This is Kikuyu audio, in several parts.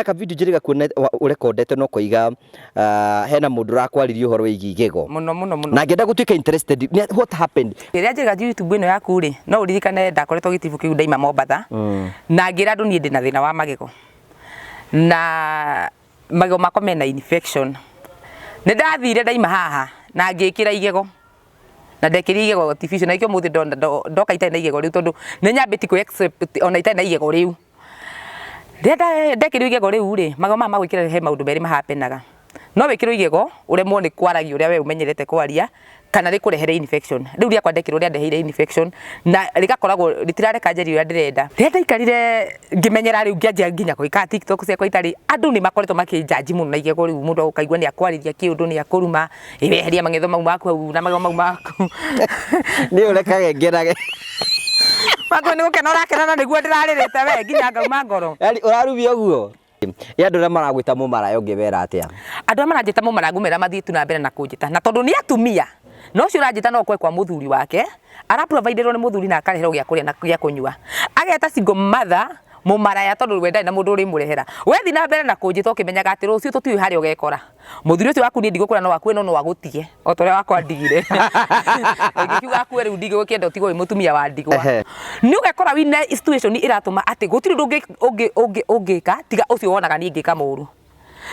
Ka video njĩrĩga kuona ũrekondete no koiga hena mũndũ ũrakwaririe ũhoro wĩgiĩ igego. Mũno mũno mũno. Na ngĩenda gũtuĩka interested. What happened? Rĩrĩa njĩrĩga YouTube ĩno yaku rĩ, no ũririkane ndakoretwo gĩtibu kĩu ndaima Mombatha. Na ngĩra andũ niĩ ndĩna thĩna wa magego. Na magego makwa mena infection. Nĩ ndathire ndaima haha na ngĩkĩra igego. Na ndekĩrire igego artificial na nĩkĩo ũmũthĩ ndona ndoka itarĩ na igego rĩu tondũ nĩ nyambĩtie kũ accept ona itarĩ na igego rĩu. Rĩrĩa ndekĩrirwo igego rĩu rĩ, magego maya ma gwĩkĩra he maũndũ merĩ mahapenaga. No wĩkĩrwo igego ũremwo nĩ kwaragia ũrĩa we ũmenyerete kwaria kana rĩkũrehere infection. Rĩu rĩakwa ndekĩrwo rĩandeheire infection na rĩgakoragwo rĩtirareka njarie ũrĩa ndĩrenda. Rĩrĩa ndaikarire ngĩmenyera rĩu ngĩanjia nginya gwĩka TikTok ciakwa itarĩ, andũ nĩ makoretwo makĩnjanji mũno na igego rĩu mũndũ ũkaigua nĩ akwarĩria kĩũndũ nĩ akũruma, ĩ weheria magetho mau maku hau na magego mau maku. Nĩ ũrekage ngenage. Maku nĩ gũkena ũrakena na nĩguo ndĩrarĩrĩte we nginya ngauma ngoro. Yaani ũrarumia ũguo? Ĩ andũ arĩa maragwĩta mũmaraya ũngĩmera atĩa? Andũ arĩa maranjĩta mũmaraya ngũmera mathiĩ tu na mbere na kũnjĩta na tondũ nĩ atumia na ũcio ũranjĩta no ũkore kwa mũthuri wake ara provide rwo nĩ mũthuri na akareherwo gĩa kũrĩa na gĩa kũnyua ageta single mother mũmaraya tondũ we ndarĩ na mũndũ ũrĩmũrehera. We thiĩ na mbere na kũnjĩta ũkĩmenyaga atĩ rũciũ tũtiũĩ harĩa ũgekora. Mũthuri ũcio waku niĩ ndigũkwĩra no akue no no agũtige o ta ũrĩa wakwa andigire. Ingĩkiuga akue rĩu ndingĩgũkĩenda ũtigwo wĩ mũtumia wa ndigwa. Nĩ ũgekora wĩna situation ĩratũma atĩ gũtirĩ ũndũ ũngĩka tiga ũcio wonaga niĩ ngĩka mũru.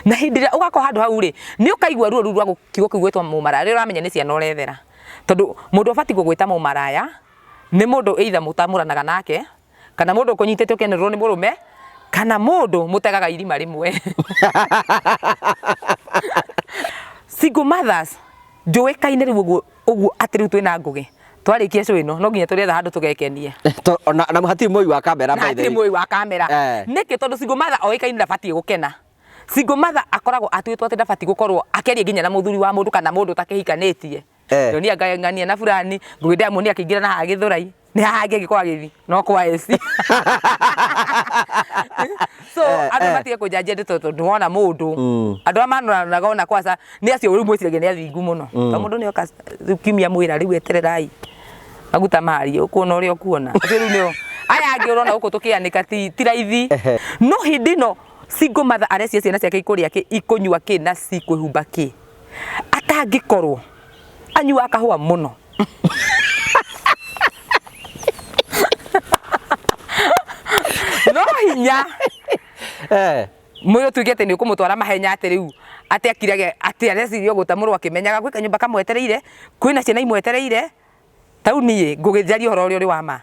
Na hĩndĩ ĩrĩa ũgakorwo handũ hau rĩ, nĩ ũkaigua ruo rũu rwa kiugo kĩu gwĩtwo mũmaraya rĩrĩa ũramenya nĩ ciana ũrethera. Tondũ mũndũ ũbatiĩ gũgwĩta mũmaraya nĩ mũndũ either mũtamũranaga nake kana mũndũ ũkũnyitĩte ũkenererwo nĩ mũrũme kana mũndũ mũtegaga irima rĩmwe. Single mothers njũĩkaine rĩu ũguo ũguo atĩ rĩu twĩna Ngũgĩ twarĩkia show ĩno no nginya tũrĩetha handũ tũgekenie. Na hatirĩ mũi wa kamera Na hatirĩ mũi wa kamera. Nĩkĩ? Tondũ single mother oĩkaine ndabatiĩ gũkena. Single mother akoragwo atuĩtwo atĩ ndabatiĩ gũkorwo akĩaria nginya na mũthuri wa mũndũ kana mũndũ ũtakĩhikanĩtie. Ndonire ng'ania na fulani Ngũgĩ ndĩramuonire akĩingĩra na haha Gĩthũrai. Nĩ haha angĩkorwo agĩthiĩ no kwa AC. So andũ matige kũnjanjia ndeto tondũ wona mũndũ andũ arĩa manũranaga ona kwaca nĩ acio rĩu mwĩciragia nĩ athingu mũno. To mũndũ nĩ oka rĩu kiumia mwĩra rĩu etererai maguta marie ũkuona ũrĩa ũkuona. Acio rĩu nĩo aya angĩ ũrona gũkũ tũkĩanĩka ti raithi. No hĩndĩ ĩno single mother areciria ciana ciake ikũrĩa kĩ, ikũnyua kĩ na cikwĩhumba kĩ. Atangĩkorwo anyuaga kahũa mũno. No hinya mwĩrĩ ũtuĩke atĩ nĩ ũkũmũtwara mahenya atĩ rĩu atĩ akirage atĩ areciria ũgũtamũrwo akĩmenyaga gwĩ kanyũmba kamwetereire, kwĩna ciana imwetereire. Tarĩu niĩ ngũgĩtharia ũhoro ũrĩa ũrĩ wa ma,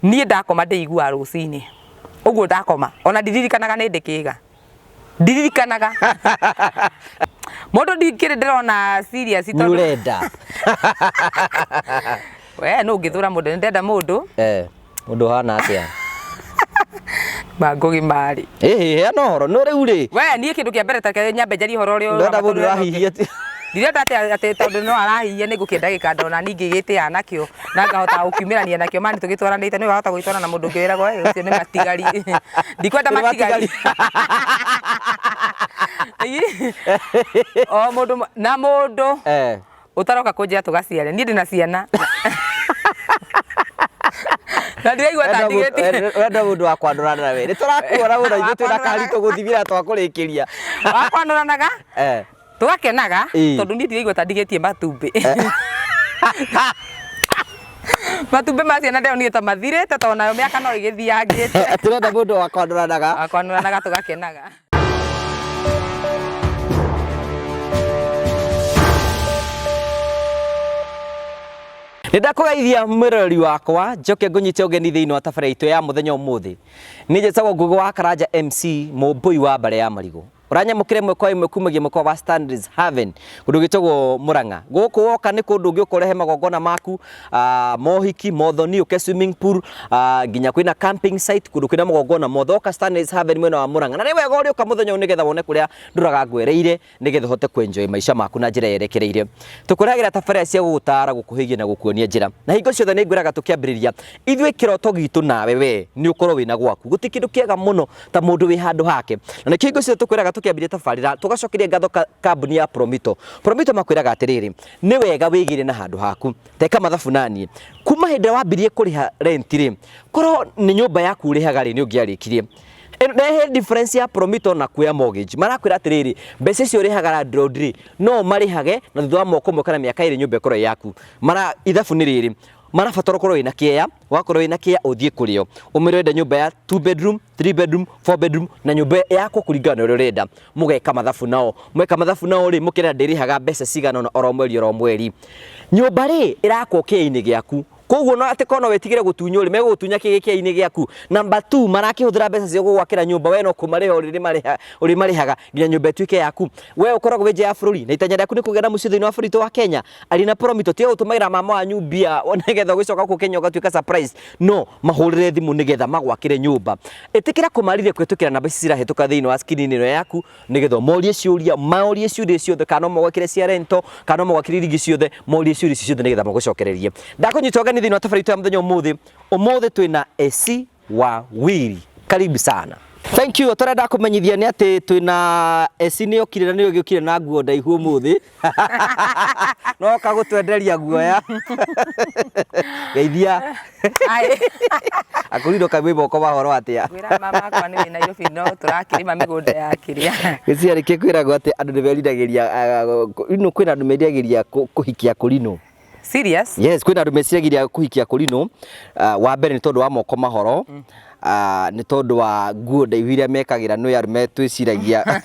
niĩ ndakoma ndĩiguaga rũcinĩ, ũguo ndakoma ona ndiririkanaga nĩ ndĩ kĩga, ndiririkanaga. Mũndũ ndikĩrĩ ndĩrona serious tondũ. Nĩ ũrenda. We nũ ũngĩthũra mũndũ, nĩ ndĩrenda mũndũ. Mũndũ ũhana atĩa? Ma Ngũgĩ marĩ. Ĩhĩ, heana ũhoro. No rĩu rĩ. We niĩ kĩndũ kĩa mbere ta reke nyambe njarie ũhoro ũrĩa Ndĩrenda mũndũ ũrahihia ti. Ndirenda atĩ atĩ tondũ no arahihia nĩ ngũkĩenda gĩkanda ona niĩ ngĩgĩtĩaga nakĩo na ngahota gũkiumĩrania nakĩo mani tũgĩtwaranĩte nĩ wahota gũgĩtwarana na mũndũ ũngĩ wĩragwo "Ĩ, ũcio nĩ matigari. Ndikwenda Nĩ matigari. matigari. O mũndũ na mũndũ Ũtaroka kũnjĩra tũgaciare. Niĩ ndĩna ciana. Na ndiraigua ta ndigĩtie. Wenda mũndũ wa kwanũrana nawe. Nĩ tũrakuona mũno ithuĩ twĩna karitũ gũthimĩra twakũrĩkĩria. Wa kwanũranaga. Tũgakenaga tondũ niĩ ndiraigua ta ndigĩtie matumbĩ. Matumbĩ ma ciana ndĩronire ta mathirĩte tondũ nayo mĩaka no ĩgĩthiangĩte. Tũrenda mũndũ wa kwanũranaga. Wa kwanũranaga tũgakenaga. Nĩ ndakũgeithia mwĩroreri wakwa njoke ngũnyite ũgeni thĩinĩ wa tabarĩra itũ ya mũthenya ũmũthĩ. Niĩ njĩtagwo Ngũgĩ wa Karanja MC mũmbũi wa mbarĩ ya marigũ. Ũranyamũkĩra ĩmwe kwa ĩmwe kumagia mũkoa wa Stanley's Haven kũndũ gwĩtagwo Murang'a. Gũkũ woka nĩ kũndũ ũngĩũka ũrehe magongona maku mohiki, mothoni, ũke swimming pool, nginya kwĩna camping site kũndũ kwĩna magongona mothe. Woka Stanley's Haven mwena wa Murang'a. Na nĩ wega ũrĩũka mũthenya ũyũ nĩgetha wone kũrĩa ndũraga ngwereire nĩgetha ũhote kũ enjoy maica maku na njĩra yerekereire. Tũkũrehagĩra tabarĩra cia gũgũtara, gũkũhĩgia na gũkuonia njĩra. Na hingo ciothe nĩ ngwĩraga tũkĩambĩrĩria, ithuĩ kĩroto gitũ nawe we nĩ ũkorwo wĩna gwaku. Gũtirĩ kĩndũ kĩega mũno ta mũndũ wĩ handũ hake. Na nĩkĩo hingo ciothe tũkwĩraga tũkĩambĩrĩria tabarĩra, tũgacokeria ngatho kambuni ya Promito. Promito makwĩraga atĩrĩrĩ, nĩ wega wĩgĩre na handũ haku. Teka mathabu naniĩ. Kuma hĩndĩ ĩrĩa wambirie kũrĩha rent rĩ, korwo nĩ nyũmba yaku ũrĩhaga rĩ, nĩ ũngĩarĩkirie. Ĩno nĩ he difference ya promito na kuoya mortgage. Marakwĩra atĩrĩrĩ, mbeca icio ũrĩhaga landlord rĩ, no marĩhage na thutha wa mwaka ũmwe kana mĩaka ĩrĩ nyũmba ĩkorwo ĩ yaku. Mara ithabu nĩ rĩrĩ, marabatara ũkorwo wĩna kĩea, wakorwo wĩna kĩea ũthiĩ kũrĩo. Ũmĩre ũrenda nyũmba ya 2 bedroom, 3 bedroom, 4 bedroom na nyũmba yakwo kũringana na ũrĩa ũrenda. Mũgeka mathabu nao. Mweka mathabu nao rĩ, mũkera ndĩrĩhaga mbeca cigana ũna oro mweri oro mweri. Nyũmba rĩ, ĩrakwo kĩea-inĩ gĩaku. Koguo no atĩ korwo no wĩtigĩre gũtunywo rĩ, megũgũtunya kĩgĩ kĩea-inĩ gĩaku. Number 2, marakĩhũthĩra mbeca ciao gũgwakĩra nyũmba, we no kũmarĩha ũrĩmarĩhaga nginya nyũmba ĩtuĩke yaku. We ũkoragwo wĩ nja ya bũrũri na itanya rĩaku nĩ kũgĩa na mũciĩ thĩinĩ wa bũrũri witũ wa Kenya. Aria na Promito, tiga gũtũmagĩra mama wanyu mbia nĩgetha ũgĩcoka gũkũ Kenya ũgatuĩka surprise. No mahũrĩre thimũ nĩgetha magwakĩre nyũmba. Ĩtĩkĩra kũmarithia kũhĩtũkĩra namba ici cirahĩtũka thĩinĩ wa screen ĩno yaku nĩgetha ũmorie ciũria, morie ciũria ciothe, kana no magwakĩre cia rento, kana no magwakĩre iria ingĩ ciothe, morie ciũria ici ciothe nĩgetha magũcokererie. Ndakũnyita ũgeni thĩinĩ wa tabarĩra itũ ya mũthenya ũmũthĩ. Ũmũthĩ twĩna Esi wa Wili. Karibu sana. Thank you. Tũrenda kũmenyithia nĩ atĩ twĩna Esi nĩ okire na nĩ ũgĩũkire na nguo ndaihu ũmũthĩ. No oka gũtwenderia guoya. Geithia. Akũrirwo kamwe moko mahoro atĩa. Ngwĩra mama akwa nĩ wĩ Nairobi no tũrakĩrĩma mĩgũnda ya kĩrĩa. Gĩciarĩ kĩkwĩragwo atĩ andũ nĩ meriragĩria kwĩna andũ meriragĩria kũhikia kũrinũ. Serious? Yes, kwĩna andũ meciragĩria kũhikia kũrinũ. Wa mbere nĩ tondũ wa moko mahoro. Nĩ tondũ wa nguo ndaihu iria mekagĩra nĩ arũme twĩciragia.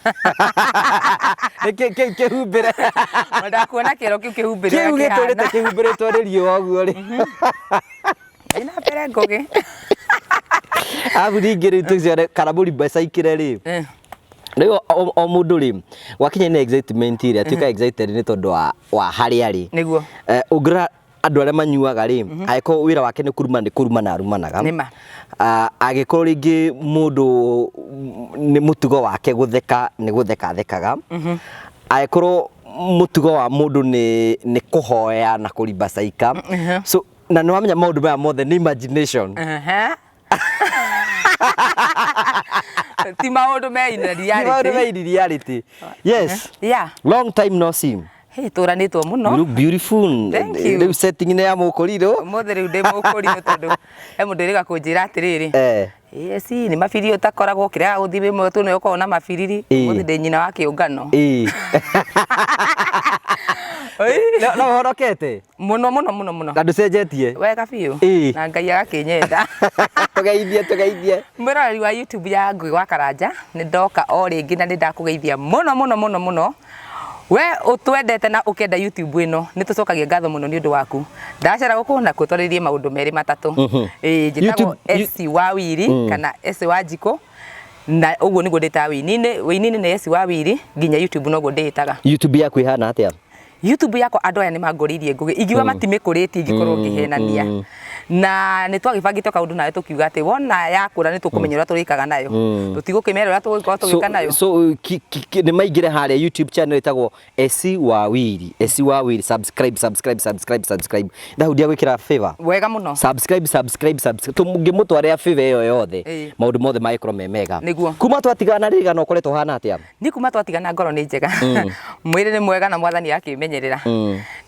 Nĩkĩ kĩu kĩhumbĩre? Ndakuona kĩero kĩu kĩhumbĩre Kĩu gĩtũrĩte kĩhumbĩrĩtwo nĩ riũa ũguo rĩ. Thiĩ na mbere Ngũgĩ. Arabu ningĩ rĩu tũcione kana mũrimba caikĩre rĩ. Rĩu o mũndũ rĩ, gwakinya nĩ excitement rĩ, atuĩka excited nĩ tondũ wa harĩa arĩ. Nĩguo. Ũngĩrora andũ arĩa manyuaga rĩ, angĩkorwo wĩra wake nĩ kũruma nĩ kũrumana arumanaga. Nĩ ma. Angĩkorwo rĩngĩ mũndũ nĩ mũtugo wake gũtheka nĩ gũtheka athekaga. Angĩkorwo mũtugo wa mũndũ nĩ kũhoya na kũrimbacaika. So na nĩ wamenya maũndũ maya mothe nĩ imagination. Ti maũndũ me in Ti maũndũ me reality. in reality. Yes. Yeah. Long time no see. Hey, tũranĩtwo mũno. You look beautiful. Thank you. Rĩu setting nĩ ya mũkũrirũ. Ũmũthĩ rĩu ndĩ mũkũrirũ tondũ he mũndũ ĩrĩga kũnjĩra atĩrĩrĩ. Yes, nĩ mabiriri ũtakoragwo ũkĩrega gũthiĩ wĩ mũtũ nĩ ũkoragwo na mabiriri. Ũmũthĩ ndĩ nyina wa kĩũngano. No ũhonokete? Mũno mũno mũno mũno. Na ndũcenjetie? Wega biũ. Na Ngai agakĩnyenda. Tũgeithie, tũgeithie. Mwĩroreri wa YouTube ya Ngũgĩ wa Karanja, nĩ ndoka o rĩngĩ na nĩ ndakũgeithia mũno mũno mũno mũno. We ũtwendete na ũkenda YouTube ĩno, nĩ tũcokagia ngatho mũno nĩ ũndũ waku. Ndacera gũkũ na kuo twarĩrĩrie maũndũ merĩ matatũ. Ĩĩ, njĩtagwo Esi wa Wiri kana Esi wa Njikũ, na ũguo nĩguo ndĩtaga wĩini-inĩ. Wĩini-inĩ nĩ Esi wa Wiri, nginya YouTube noguo ndĩĩtaga. YouTube yaku ĩhana atĩa? YouTube yakwa andũ aya nĩ mangũrĩirie Ngũgĩ, ingiuga matimĩkũrĩtie ingĩkorwo ngĩhenania. Na nĩ twagĩbangĩte kaũndũ nawe tũkiuga atĩ wona yakũra nĩ tũkũmenya ũrĩa tũrĩkaga nayo. Tũtigũkĩmera ũrĩa tũgũkorwo tũgĩka nayo. So nĩ maingĩre harĩa YouTube channel ĩtagwo Esi wa Wiri. Esi wa Wiri, subscribe, subscribe, subscribe, subscribe. Ndahudia gwĩkĩra favor. Wega mũno. Subscribe, subscribe, subscribe. Tũngĩmũtwarĩra favor ĩyo yothe, maũndũ mothe magĩkorwo me mega. Nĩguo. Kuma twatigana rĩ, gana ũkoretwo ũhana atĩa? Niĩ kuma twatigana ngoro nĩ njega. Mwĩrĩ nĩ mwega na mwathani akĩmenyerera.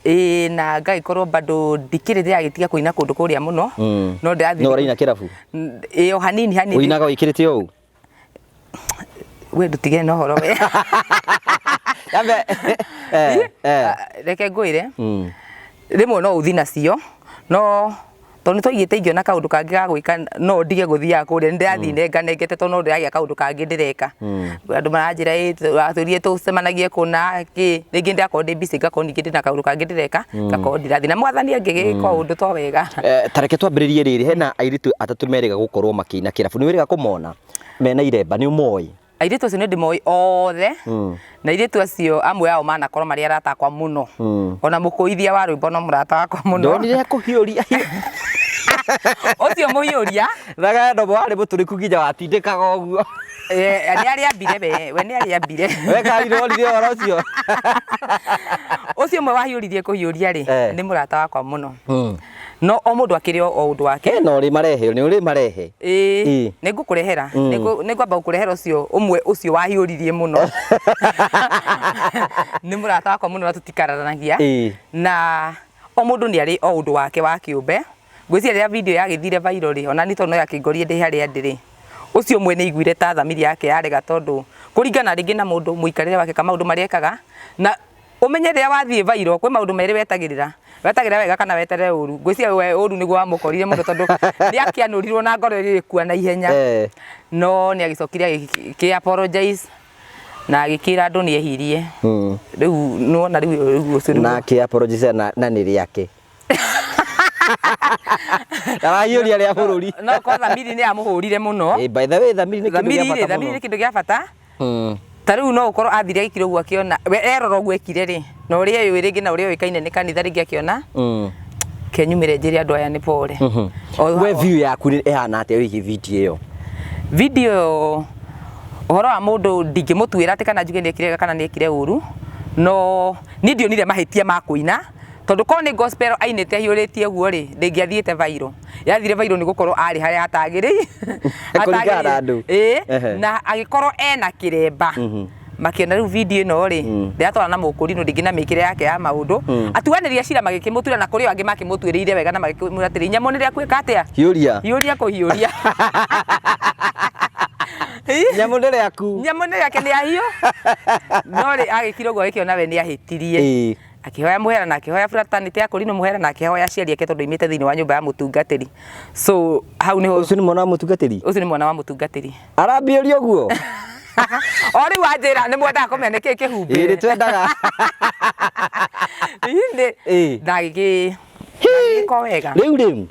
Ĩĩ na ngagĩkorwo bado ndikĩrĩ ndĩragĩtiga kũina kũndũ kũrĩa mũno. No ndĩrathiĩ. No ũraina kĩrabu? Ĩĩ o hanini hanini. Ũinaga wĩkĩrĩte ũũ? We ndũtigane na ũhoro we. Reke ngwĩre. Rĩmwe no ũthiĩ nacio no tondũ nĩ twaigĩte ingĩona kaũndũ kangĩ ga gwĩka no ndige gũthiaga kũrĩa nĩ ndĩrathiĩ nenganengete tondũ no ndĩragĩa kaũndũ kangĩ ndĩreka. Andũ maranjĩra ĩ watwĩrire tũcemanagie kũna kĩ, rĩngĩ ndĩrakorwo ndĩ busy ngakorwo ningĩ ndĩna kaũndũ kangĩ ndĩreka ngakorwo ndirathiĩ na mwathani angĩgĩka ũndũ to wega. Ta reke twambĩrĩrie rĩrĩ, hena airĩtu atatũ merĩga gũkorwo makĩina kĩrabu, nĩ wĩrĩga kũmona mena iremba, nĩ ũmoĩ? Airĩtu acio nĩ ndĩmoĩ othe na airĩtu acio amwe ao manakorwo marĩ arata akwa mũno. Ona mũkũithia wa rwĩmbo no mũrata wakwa mũno. Ndonire akũhiũria. Ũcio mũhiũria. Thagendo warĩ mũtũrĩku nginya watindĩkaga ũguo. Nĩ arĩambire we, we nĩ arĩambire. We kari nĩwonire ũhoro ũcio? Ũcio ũmwe wahiũririe kũhiũria rĩ, nĩ mũrata wakwa mũno. No o mũndũ akĩrĩ o ũndũ wake. Hena ũrĩ marehe, nĩ ũrĩ marehe. Ĩĩ, nĩ ngũkũrehera. Nĩ ngwamba gũkũrehera ũcio ũmwe ũcio wahiũririe mũno. Nĩ mũrata wakwa mũno na tũtikararanagia. Na o mũndũ nĩ arĩ o ũndũ wake wa kĩũmbe. Ngwĩciria rĩrĩa video yagĩthire viral rĩ, ona niĩ tondũ no yakĩngorire ndĩ harĩa ndĩ rĩ, Ũcio ũmwe nĩ aiguire ta thamiri yake yarega tondũ kũringana rĩngĩ na mũndũ mũikarĩre wake kana maũndũ marĩa ekaga na ũmenye rĩrĩa wathiĩ viral kwĩ maũndũ merĩ wetagĩrĩra wetagĩrĩra wega kana weterere ũru. Ngwĩciria we ũru nĩguo wamũkorire mũno tondũ nĩ akĩanũrirwo na ngoro ĩgĩkua na ihenya. No nĩ agĩcokire agĩkĩ apologize na agĩkĩra andũ nĩ ehirie. Rĩu nĩwona rĩu ũcio nĩguo. Na akĩ apologize na nĩ rĩake. Arahiũria rĩa bũrũri. No ko thamiri nĩ yamũhũrire mũno. Eh, by the way thamiri nĩ kĩndũ gĩa bata Thamiri nĩ kĩndũ gĩa bata. Ta rĩu no ũkorwo athire agĩkire ũguo akĩona we erora ũguo ekire rĩ na ũrĩa ũĩ rĩngĩ na ũrĩa ũĩkaine nĩ kanitha rĩngĩ akĩona kenyumĩre njĩre andũ aya nĩ pore. We view yaku ĩhana atĩa wĩgiĩ video ĩyo? Video ĩyo ũhoro wa mũndũ ndingĩmũtuĩra atĩ kana njuge nĩ ekire wega kana nĩ ekire ũru no niĩ ndionire mahĩtia ma kũina Tondũ korwo nĩ gospel ainĩte ahiũrĩtie ũguo rĩ, ndĩngĩathiĩte viral. Yathire viral nĩ gũkorwo arĩ harĩa hatagĩrĩire. Kũringana na andũ. Ĩĩ, na agĩkorwo ena kĩremba. Makĩona rĩu video ĩno rĩ, ndĩratwarana na mũkũrinũ rĩngĩ na mĩkĩre yake ya maũndũ. Atuanĩri a cira magĩkĩmũtuĩra na kũrĩ o angĩ makĩmũtuĩrĩire wega na magĩkĩmwĩra atĩrĩ, nyamũ nĩ rĩaku ĩka atĩa? Hiũria. Hiũria kũhiũria. Nyamũ nĩ rĩaku. Nyamũ nĩ rĩake nĩ ahiũ. No rĩ agĩkire ũguo agĩkĩona we nĩ ahĩtirie. Akĩhoya mũhera na akĩhoya fraternity ya Kũrinũ mũhera na akĩhoya aciari ake tondũ oimĩte thĩinĩ wa nyũmba ya mũtungatĩri. So hau nĩho. Ũcio nĩ mwana wa mũtungatĩri? Ũcio nĩ mwana wa mũtungatĩri. Arambĩũria ũguo? O rĩu wanjĩra nĩ mwendaga kũmenya nĩkĩ kĩhumbĩre. Ĩĩ nĩ twendaga. Ĩĩ. Na agĩgĩka wega. Rĩu rĩ,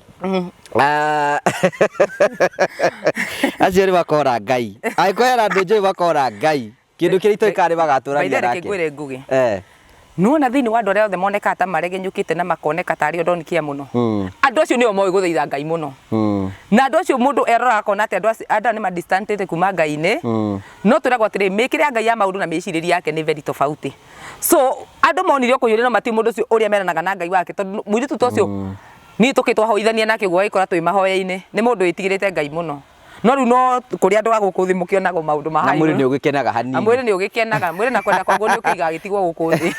acio nĩ makora Ngai. Angĩkorwo hena andũ njũĩ makora Ngai. Kĩndũ kĩrĩa itoĩ nĩ magatũrania By the way, nake. reke ngwĩre Ngũgĩ. Eh. Nĩwona thĩinĩ wa andũ arĩa othe monekaga ta maregenyũkĩte na makoneka tarĩ o don't care mũno. Andũ acio nĩo moĩ gũthaitha Ngai mũno. Na andũ acio mũndũ eroraga akona atĩ andũ acio andũ aya nĩ madistantĩte kuma Ngai-inĩ. No twĩragwo atĩrĩ, mĩkĩre ya Ngai ya maũndũ na mĩcirĩrie yake nĩ very tofauti. So andũ monire o kũhiũria no matiũĩ mũndũ ũcio ũrĩa meranaga na Ngai wake tondũ mũirĩtu ta ũcio niĩ tũkĩ twahoithania nake ũguo agĩkora twĩ mahoya-inĩ, nĩ mũndũ wĩtigĩrĩte Ngai mũno. No rĩu no kũrĩ andũ a gũkũ thĩ mũkĩonagwo maũndũ ma Na mwĩrĩ nĩ ũgĩkenaga hanini. Na mwĩrĩ nĩ ũgĩkenaga, mwĩrĩ na kwenda kwaguo nĩ ũkĩigaga gĩtigwo gũkũ thĩ.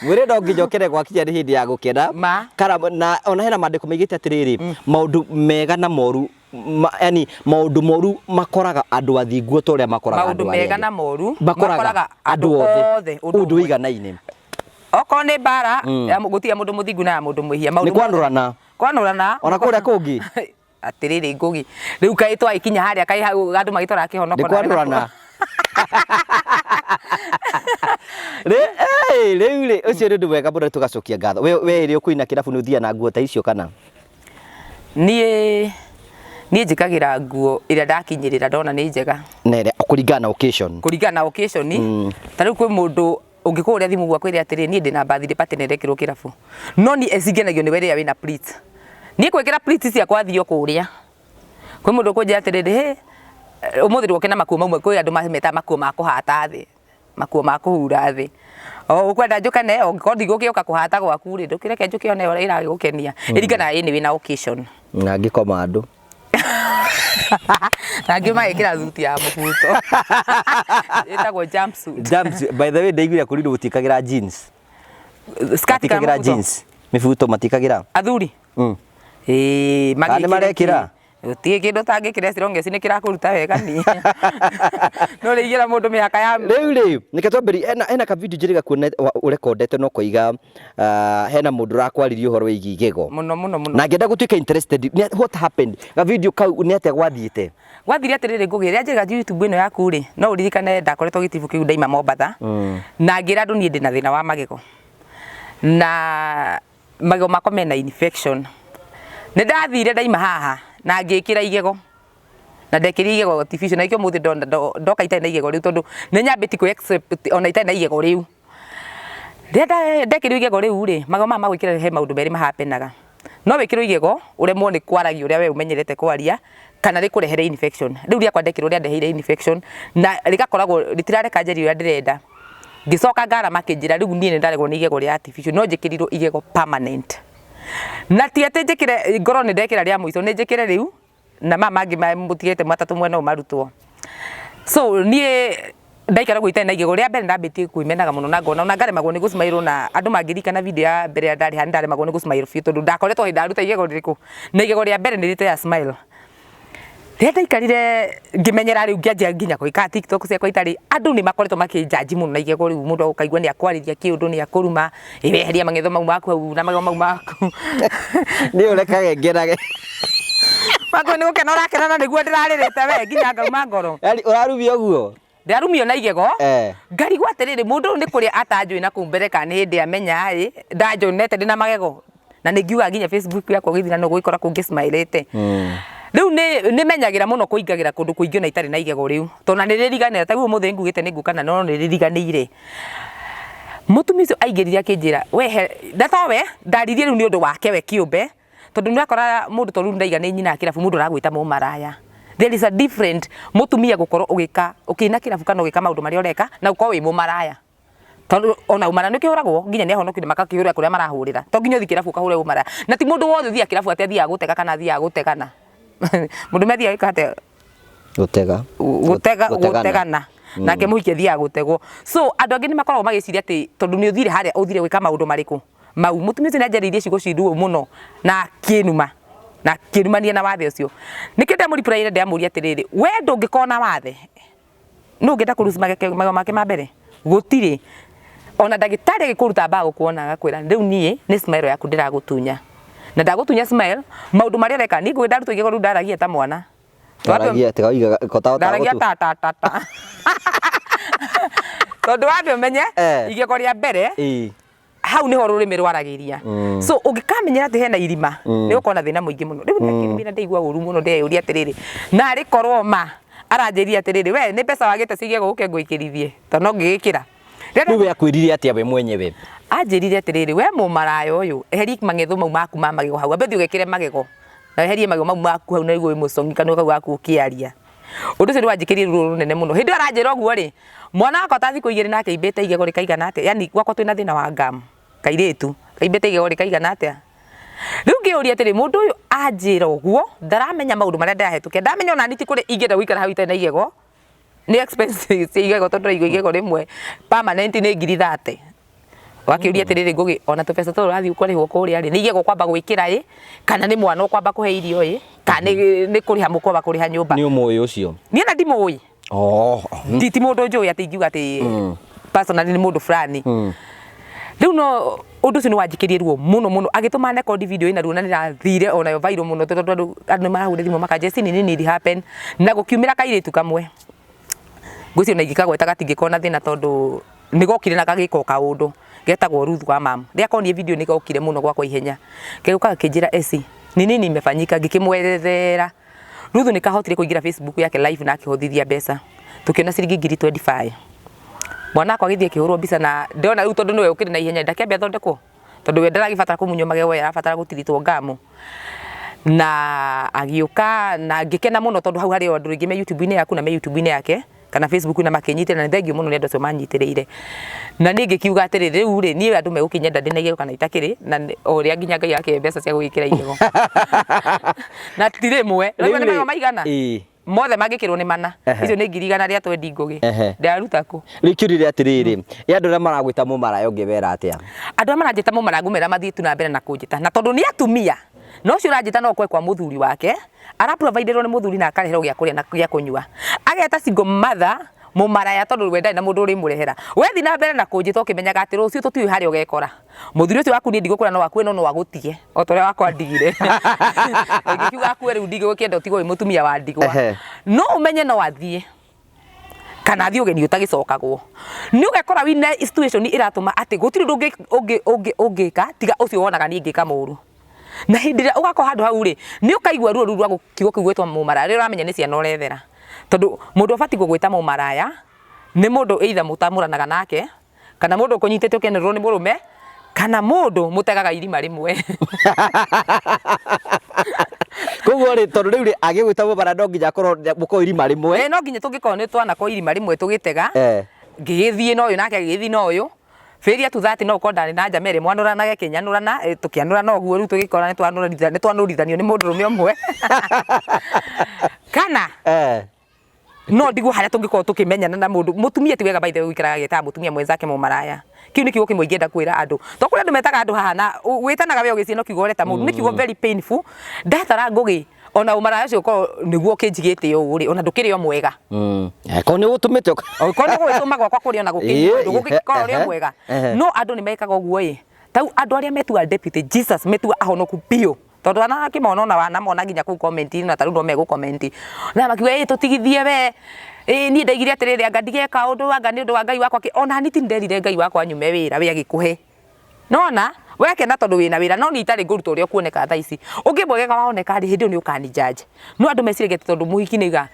Mwĩrĩ no nginya ũkene gwakinya nĩ hĩndĩ ya gũkena. Ma. Kara, na ona hena maandĩko maigĩte atĩrĩrĩ, maũndũ mega na moru ma, yani maũndũ moru makoraga andũ athingu o ta ũrĩa makoraga Maũndũ andũ arĩa mega angĩ. na moru Makoraga andũ othe ũndũ ũndũ ũmwe. ũiganaine. Okorwo nĩ mbara, ya gũtirĩ ya mũndũ mũthingu na ya mũndũ mwĩhia. Nĩ Maũndũ mothe- kwanũrana. Kwanũrana. Ona kũrĩa kũngĩ. Atĩrĩrĩ Ngũgĩ, rĩu kaĩ twagĩkinya harĩa kaĩ hau andũ magĩtwaraga kĩhonoko Nĩ nawe na kwanũrana. Rĩu rĩ, ũcio nĩ ũndũ mwega mũno tũgacokia ngatho. We we rĩ ũkũina kĩrabu nĩ ũthiaga na nguo ta icio kana? Niĩ niĩ njĩkagĩra nguo ĩrĩa ndakinyĩrĩra ndona nĩ njega. Na ĩrĩa kũringana na occasion. Kũringana na occasion. Ta rĩu kwĩ mũndũ ũngĩkũhũrĩra thimũ ũguo akwĩre atĩrĩ niĩ ndĩna birthday party na ĩrekĩrwo kĩrabu. No niĩ ngenagio nĩwe rĩrĩa wĩna pleats. Niĩ ngwĩkĩra pleats ciakwa thiĩ o kũrĩa. Kwĩ mũndũ ũkũnjĩra atĩrĩrĩ hĩ ũmũthĩ ndũgoke na makuo maumwe, kwĩ andũ mametaga makuo ma kũhata thĩ, makuo ma kũhura thĩ. O ũkwenda njũke na ĩyo, angĩkorwo ndigũgĩũka kũhata gwaku rĩ, ndũkĩreke njũke one ũrĩa ĩragĩgũkenia. Ĩringanaga ĩni wĩna occasion. Na ngĩkoma andũ. Na angĩ magekĩra thuti ya mũbuto. Ĩtagwo jumpsuit. Jumpsuit. By the way, ndaiguire kũrĩ gũtiĩkagĩra jeans. Skirt kana Matikagĩra mũbuto? jeans. Mĩbuto matikagĩra. Athuri? Ĩĩ, Kana nĩ magĩkĩre marekĩra? kĩ? Gũtirĩ kĩndũ ũtangĩkĩra as long as nĩ kĩrakũruta wega niĩ. No rĩigĩra mũndũ mĩhaka ya Rĩu rĩ, reke twambĩrĩrie hena hena ka video njĩrĩga kuona ũrekondete na ũkoiga hena mũndũ ũrakwaririe ũhoro wĩgiĩ igego. Mũno mũno mũno. Na ngĩenda gũtuĩka interested, what happened? Ga video kau nĩ atĩa gwathiĩte? Gwathire atĩrĩrĩ Ngũgĩ, rĩrĩa njĩraga YouTube ĩno yaku rĩ, no ũririkane ndakoretwo gĩtibu kĩu ndaima Mombatha, na ngĩra andũ niĩ ndĩna thĩna wa magego. Na magego makwa mena infection. Nĩ ndathire ndaima haha na ngĩkĩra igego. Na ndekĩrire igego artificial na nĩkĩo ũmũthĩ ndona ndoka itarĩ na igego rĩu tondũ nĩ nyambĩtie kwĩ accept ona itarĩ na igego rĩu. Rĩrĩa ndekĩrirwo igego rĩu rĩ, magego maya ma gwĩkĩra he maũndũ merĩ mahapenaga. No wĩkĩrwo igego ũremwo nĩ kwaragia ũrĩa we ũmenyerete kwaria kana rĩkũrehere infection. Rĩu rĩakwa ndekĩrwo rĩandeheire infection na rĩgakoragwo rĩtirareka njarie ũrĩa ndĩrenda. Ngĩcoka ngara makĩnjĩra rĩu niĩ nĩ ndaregwo nĩ igego rĩa artificial no njĩkĩrirwo igego permanent. Na ti atĩ njĩkĩre ngorwo nĩ ndekĩra rĩa mũico nĩ njĩkĩre rĩu na maya mangĩ mũtigĩte matatũ mwena ũyũ marutwo. So niĩ ndaikara ũguo itarĩ na igego rĩa mbere ndambĩtie kwĩmenaga mũno na ngona ona ngaremagwo nĩ gũ smile na andũ mangĩririkana video ya mbere ĩrĩa ndarĩ haha nĩ ndaremagwo nĩ gũ smile biũ tondũ ndakoretwo hĩndĩ ndaruta igego rĩrĩkũ na igego rĩa mbere nĩ rĩte ya smile. Rĩrĩa ndaikarire ngĩmenyera rĩu ngĩanjia nginya gwĩka TikTok ciakwa itarĩ, andũ nĩ makoretwo makĩnjanji mũno na igego rĩu mũndũ ũkaigua nĩ akwarĩria kĩũndũ nĩ akũruma, ĩ weheria mang'etho mau maku hau na magego mau maku. Niĩ ũrekage ngenage. Maku nĩ gũkena ũrakena na nĩguo ndĩrarĩrĩte we nginya ngauma ngoro. Yaani ũrarumio ũguo? Ndĩrarumio na igego. Eh. Ngarigwo atĩrĩrĩ mũndũ ũyũ nĩ kũrĩa atanjũĩ na kũu mbere kana nĩ hĩndĩ amenya ĩ ndanjonete ndĩna magego. Na nĩ ngiuga nginya Facebook yakwa ũgĩthiĩ na no ũgũgĩkora kũu ngĩ smile ĩte. Rĩu nĩ nĩmenyagĩra mũno kũingagĩra kũndũ kũingĩ ona itarĩ na igego rĩu. Tondũ ona nĩ rĩriganĩra ta rĩu ũmũthĩ ngugĩte nĩ ngũka na no nĩ rĩriganĩire. Mũtumia ũcio aingĩrire akĩnjĩra we he, na towe ndaririe rĩu nĩ ũndũ wake we kĩũmbe. Tondũ nĩ ũrakora mũndũ ta rĩu ndaiga nĩ nyina kĩrabu mũndũ aragwĩta mũmaraya. There is a different mũtumia gũkorwo ũgĩka ũkĩina kĩrabu kana ũgĩka maũndũ marĩa ũreka na gũkorwo wĩ mũmaraya. Tondũ ona ũmaraya nĩ ũkĩhũragwo nginya nĩ ahonokire makakĩhũrĩra kũrĩa marahũrĩra. To nginya ũthiĩ kĩrabu ũkahũre ũmaraya. Na ti mũndũ wothe ũthiaga kĩrabu atĩ athiaga gũtega kana athiaga gũtegana. Mũndũ ũmwe athiaga gwĩka atĩa? Gũtega. Gũtega gũtegana. Nake mũhiki athiaga gũtegwo. So andũ angĩ nĩ makoragwo magĩciria atĩ tondũ nĩ ũthire harĩa ũthire gwĩka maũndũ marĩkũ? Mau. Mũtumia ũcio nĩ anjarĩirie ciugo ciĩ ruo mũno na akĩnuma na akĩnumania na wathe ũcio. Nĩkĩo ndamũ reply ire ndamũria atĩrĩrĩ, we ndũngĩkorwo na wathe, nũ ũngĩenda kũ lose magego make ma mbere? Gũtirĩ. Ona ndagĩtarĩ agĩkũruta ambaga gũkuona agakwĩra rĩu niĩ nĩ smile yaku ndĩragũtunya. Na ndagũtunya smile, maũndũ marĩa ũreka, niĩ ngũgĩ ndarutwo igego rĩu ndaragia ta mwana. Waragia atĩ waugaga ko ta Ndaragia ta ta ta ta. Tondũ wambe ũmenye igego rĩa mbere hau niho rũrĩmĩ rwaragĩria. So ũngĩkamenyera atĩ hena irima nĩ ũgũkorwo na thĩna mũingĩ mũno. Rĩu ndakĩrumĩra ndaigua ũru mũno ndeyũria atĩrĩrĩ, narĩ korwo ma aranjĩrire atĩrĩrĩ, we nĩ mbeca wagĩte cia igego ũke ngwĩkĩrithie tondũ no ngĩgĩkĩra. Rĩu we akwĩrire atĩa we mwenyewe? Anjĩrire atĩrĩrĩ, we mũmaraya ũyũ, eheria mang'ethũ mau maku ma magego hau, ambe ũthiĩ ũgekĩre magego na weherie magego mau maku hau na ũigue wĩ mũcong'i kanua kau gaku ũkĩaria. Ũndũ ũcio nĩ wanjĩkĩrire ruo rũnene mũno. Hĩndĩ ĩyo aranjĩra ũguo rĩ, mwana wakwa ta thikũ igĩrĩ nake aimbĩte igego rĩkaigana atĩa, yani gwakwa twĩna thĩna wa gum, kairĩtu, kaimbĩte igego rĩkaigana atĩa. Rĩu ngĩyũria atĩrĩ, mũndũ ũyũ anjĩra ũguo, ndaramenya maũndũ marĩa ndĩrahĩtũkĩra, ndamenya ona niĩ ti kũrĩa ingĩenda gũikara hau itarĩ na igego, nĩ expensive cia igego tondũ ndĩraigua igego rĩmwe permanent nĩ ngiri 30. Wakĩũria atĩrĩrĩ Ngũgĩ, ona tũbeca tũrũ ũrathiĩ ũkarĩhwo kũrĩa rĩ, nĩ igego ũkwamba gwĩkĩra ĩ, kana nĩ mwana ũkwamba kũhe irio ĩ, kana nĩ kũrĩha mũkwamba kũrĩha nyũmba. Nĩ ũmũĩ ũcio? Niĩ ona ndimũĩ. Oh. Ti mũndũ njũĩ atĩ ingiuga atĩ personally nĩ mũndũ fulani. Rĩu no ũndũ ũcio nĩ wanjĩkĩrie ruo mũno mũno, agĩtũma record video ĩna ruo na nĩ ĩrathire onayo viral mũno tondũ andũ nĩ marahũrire thimũ makanjĩra Jesse nini nini happen, na gũkiumĩra kairĩtu kamwe. Ngwĩciria ona ingĩkagweta gatingĩkorwo na thĩna tondũ nĩ gokire na gagĩka o kaũndũ getagwo Ruth wa mam. Rĩrĩa konie video nĩ gokire mũno gwakwa ihenya. Gagĩũka gakĩnjĩra Esi, ni nini imefanyika? Ngĩkĩmwerethera. Ruth nĩ kahotire kũingĩra Facebook yake live na akĩhothithia mbeca. Tũkĩona ciringi ngiri 25. Mwana wakwa agĩthiĩ akĩhũrwo mbica na ndĩrona rĩu tondũ nĩwe ũkĩrĩ na ihenya ndakĩambe athondekwo. Tondũ we ndaragĩbatara kũmunywo magego we arabatara gũtiritwo ngamu. Na agĩũka na ngĩkena mũno tondũ hau harĩ o andũ rĩngĩ me YouTube-inĩ yaku na me YouTube-inĩ yake kana Facebook na makĩnyitĩrĩra na nĩ thengiũ mũno nĩ andũ acio manyitĩrĩire. Na niĩ ngĩkiuga atĩrĩrĩ, rĩu rĩ, niĩ andũ megũkĩnyenda ndĩna igego kana itakĩrĩ na o ũrĩa nginya Ngai akĩhe mbeca cia gũgĩkĩra igego. Na ti rĩmwe, ũraigua nĩ magego maigana? Mothe mangĩkĩrwo nĩ mana. Icio nĩ ngiri igana rĩa twendi Ngũgĩ. Ndĩraruta kũ? Rĩu kĩũria nĩ atĩrĩrĩ, ĩ andũ arĩa maragwĩta mũmaraya ũngĩmera atĩa? Andũ arĩa maranjĩta mũmaraya ngũmera mathiĩ tu na mbere na kũnjĩta. Na tondũ nĩ atumia, na ũcio ũranjĩta no ũkore kwa mũthuri wake, ara provide ĩrwo nĩ mũthuri na akareherwo gĩa kũrĩa na gĩa kũnyua. Ageta single mother mũmaraya tondũ we ndarĩ na mũndũ ũrĩmũrehera. We thiĩ na mbere na kũnjĩta ũkĩmenyaga atĩ rũciũ tũtiũĩ harĩa ũgekora. Mũthuri ũcio waku niĩ ndigũkwĩra no akue no no agũtige o ta ũrĩa wakwa andigire. Ngĩkiuga akue rĩu ndigũkĩenda ũtigwo wĩ mũtumia wa ndigwa. No ũmenye no athiĩ kana athiĩ ũgeni ũtagĩcokagwo. Nĩ ũgekora wĩna situation ĩratũma atĩ gũtirĩ ũndũ ũngĩka tiga ũcio wonaga niĩ ngĩka mũru. Na hĩndĩ ĩrĩa ũgakorwo handũ hau rĩ, nĩ ũkaigua ruo rũu rwa kiugo kĩu gwĩtwo mũmaraya rĩrĩa ũramenya nĩ ciana ũrethera. Tondũ mũndũ ũbatiĩ gũgwĩta mũmaraya nĩ mũndũ either mũtamũranaga nake kana mũndũ ũkũnyitĩte ũkenũrwo nĩ mũrũme kana mũndũ mũtegaga irima rĩmwe. Koguo rĩ, tondũ rĩu rĩ, agĩgwĩta mũmaraya no nginya akorwo mũkorwo irima rĩmwe. Ĩĩ no nginya tũngĩkorwo nĩ twanakwo irima rĩmwe tũgĩtega, ngĩgĩthiĩ na ũyũ nake agĩgĩthiĩ na ũyũ, failure to that no ũkorwo ndarĩ na njama ĩrĩa mwanũranaga ĩkĩnyanũrana, tũkĩanũrana ũguo rĩu tũgĩkora nĩ twanũrithanio nĩ mũndũrũme ũmwe. Kana no ndigwo harĩa tũngĩkorwo tũkĩmenyana na mũndũ mũtumia ti wega by the way gũikaraga agĩtaga mũtumia mwenzake mũmaraya. Kĩu nĩ kiugo kĩmwe ingĩenda kwĩra andũ. To kũrĩ andũ metaga andũ haha na wĩtanaga we ũgĩciĩ no kiugo ũreta mũndũ. Nĩ kiugo very painful. Ndatara Ngũgĩ Ona ũmaraya ũcio ũkorwo nĩguo ũkĩnjigĩte ũũ rĩ, ona ndũkĩrĩ o mwega. Korwo nĩ ũtũmĩte Okorwo nĩ gũgĩtũma gwakwa kũrĩ ona gũkĩnyua ndũgũgĩkorwo ũrĩ o mwega. No andũ nĩ mekaga ũguo ĩ. Tau andũ arĩa metuaga deputy Jesus metuaga ahonoku biũ. Tondũ anakĩmona ona wanamona nginya kũu comment-inĩ na tarĩu no megũ comment. Na makiuga ĩ tũtigithie we. Ĩ niĩ ndaigire atĩrĩrĩ anga ndigeka ũndũ anga nĩ ũndũ wa Ngai wakwa kĩ. Ona niĩ ti nderire Ngai wakwa anyume wĩra we agĩkũhe. Nĩwona? We kena tondũ wĩna wĩra no niĩ itarĩ ngũruta ũrĩa ũkuoneka thaa ici. Ũngĩ mwegega waoneka rĩ, hĩndĩ ĩyo nĩ ũkani judge. No andũ meciragia atĩ tondũ mũhiki nĩ aiga,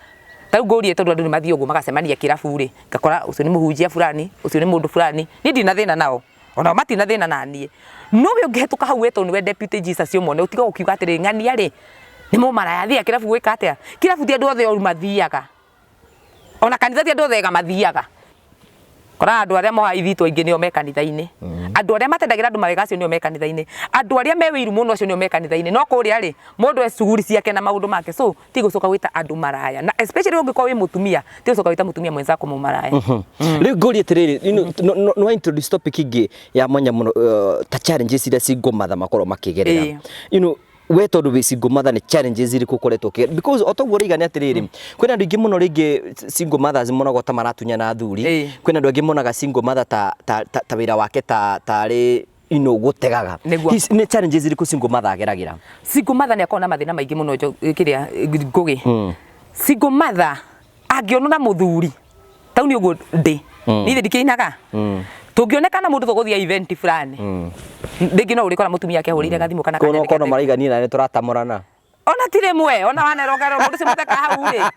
ta rĩu ngũrie tondũ andũ nĩ mathiaga ũguo magacemania kĩrabu rĩ, ngakora ũcio nĩ mũhunjia fulani, ũcio nĩ mũndũ fulani, niĩ ndirĩ na thĩna nao, onao matirĩ na thĩna naniĩ. No we ũngĩhetũka hau wetwo nĩwe deputy Jesus ũmone, ũtige gũkiuga atĩrĩrĩ, ng'ania rĩ, nĩ mũmaraya athiaga kĩrabu gwĩka atĩa? Kĩrabu ti andũ othe oru mathiaga. Ona kanitha ti andũ othe ega mathiaga. Koraga andũ arĩa mohaga ithitũ aingĩ nĩo me kanitha-inĩ. Andũ arĩa matendagĩra andũ mawega acio nĩo me kanitha-inĩ. Andũ arĩa me wĩiru mũno acio nĩo me kanitha-inĩ. No kũrĩa rĩ, mũndũ e cuguri ciake na maũndũ make. So ti gũcoka gwĩta andũ maraya. Na especially ũngĩkorwo wĩ mũtumia, ti gũcoka gwĩta mũtumia mwenzako mũmaraya. Rĩu ngũrie atĩrĩrĩ, nĩ wa introduce topic ĩngĩ ya mwanya mũno ta challenges iria single mother makoragwo makĩgerera. We tondũ wĩ single mother nĩ challenges irĩkũ ũkoretwo ũkĩ because o toguo ũroiga nĩ atĩrĩrĩ kwĩna andũ aingĩ mũno rĩngĩ single mothers monagwo ta maratunyana athuri kwĩna andũ angĩ monaga single mother ta ta ta, ta wĩra wake ta tarĩ gũtegaga. Nĩguo. Hihi nĩ challenges irĩkũ single mother ageragĩra? Single mother nĩ akoragwo na mathĩna maingĩ mũno kĩrĩa Ngũgĩ. Single mother angĩonwo na mũthuri tau nĩ ũguo ndĩ niĩ thĩ ndikĩinaga tũngĩoneka na mũndũ tũgũthiĩ event fulani rĩngĩ no ũrĩkora mũtumia ake ahũrĩire gathimũ kana Kono kono maraiga niĩ na nĩ tũratamũrana. Ona ti rĩmwe ona wanerwo ũkerwo mũndũ ũcio mũtheka hau rĩ.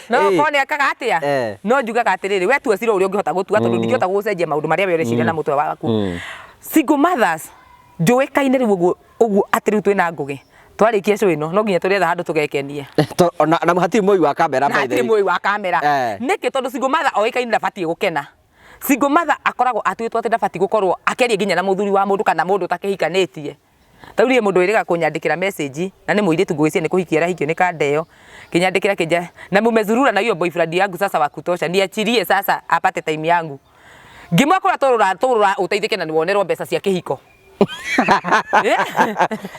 No okorwo nĩ ekaga atĩa no njugaga atĩrĩrĩ we tua cira ũrĩa ũngĩhota gũtua tondũ ndingĩhota gũgũcenjia maũndũ marĩa we ũreciria na mũtwe waku. Single mothers njũĩkaine rĩu ũguo ũguo atĩ rĩu twĩna Ngũgĩ twarĩkia show ĩno no nginya tũrĩetha handũ tũgekenie. Ona na hatirĩ mũi wa kamera na by the hatirĩ way. Mũi wa kamera. Nĩkĩ? Tondũ single mother oĩkaine ndabatiĩ gũkena. Single mother akoragwo atuĩtwo atĩ ndabatiĩ gũkorwo akĩaria nginya na mũthuri wa mũndũ kana mũndũ ũtakĩhikanĩtie. Ta rĩu niĩ mũndũ wĩrĩga kũnyandĩkĩra message na nĩ mũirĩtu ngwĩciria nĩ kũhikia arahikio nĩ kandeo kĩnyandĩkĩra kĩnja na mumezurura na hiyo boyfriend yangu sasa wa kutosha niachilie sasa apate time yangu. Ngĩmwĩra kũrĩa tũrũra tũrũra ũteithĩke na nĩwonerwo mbeca cia kĩhiko.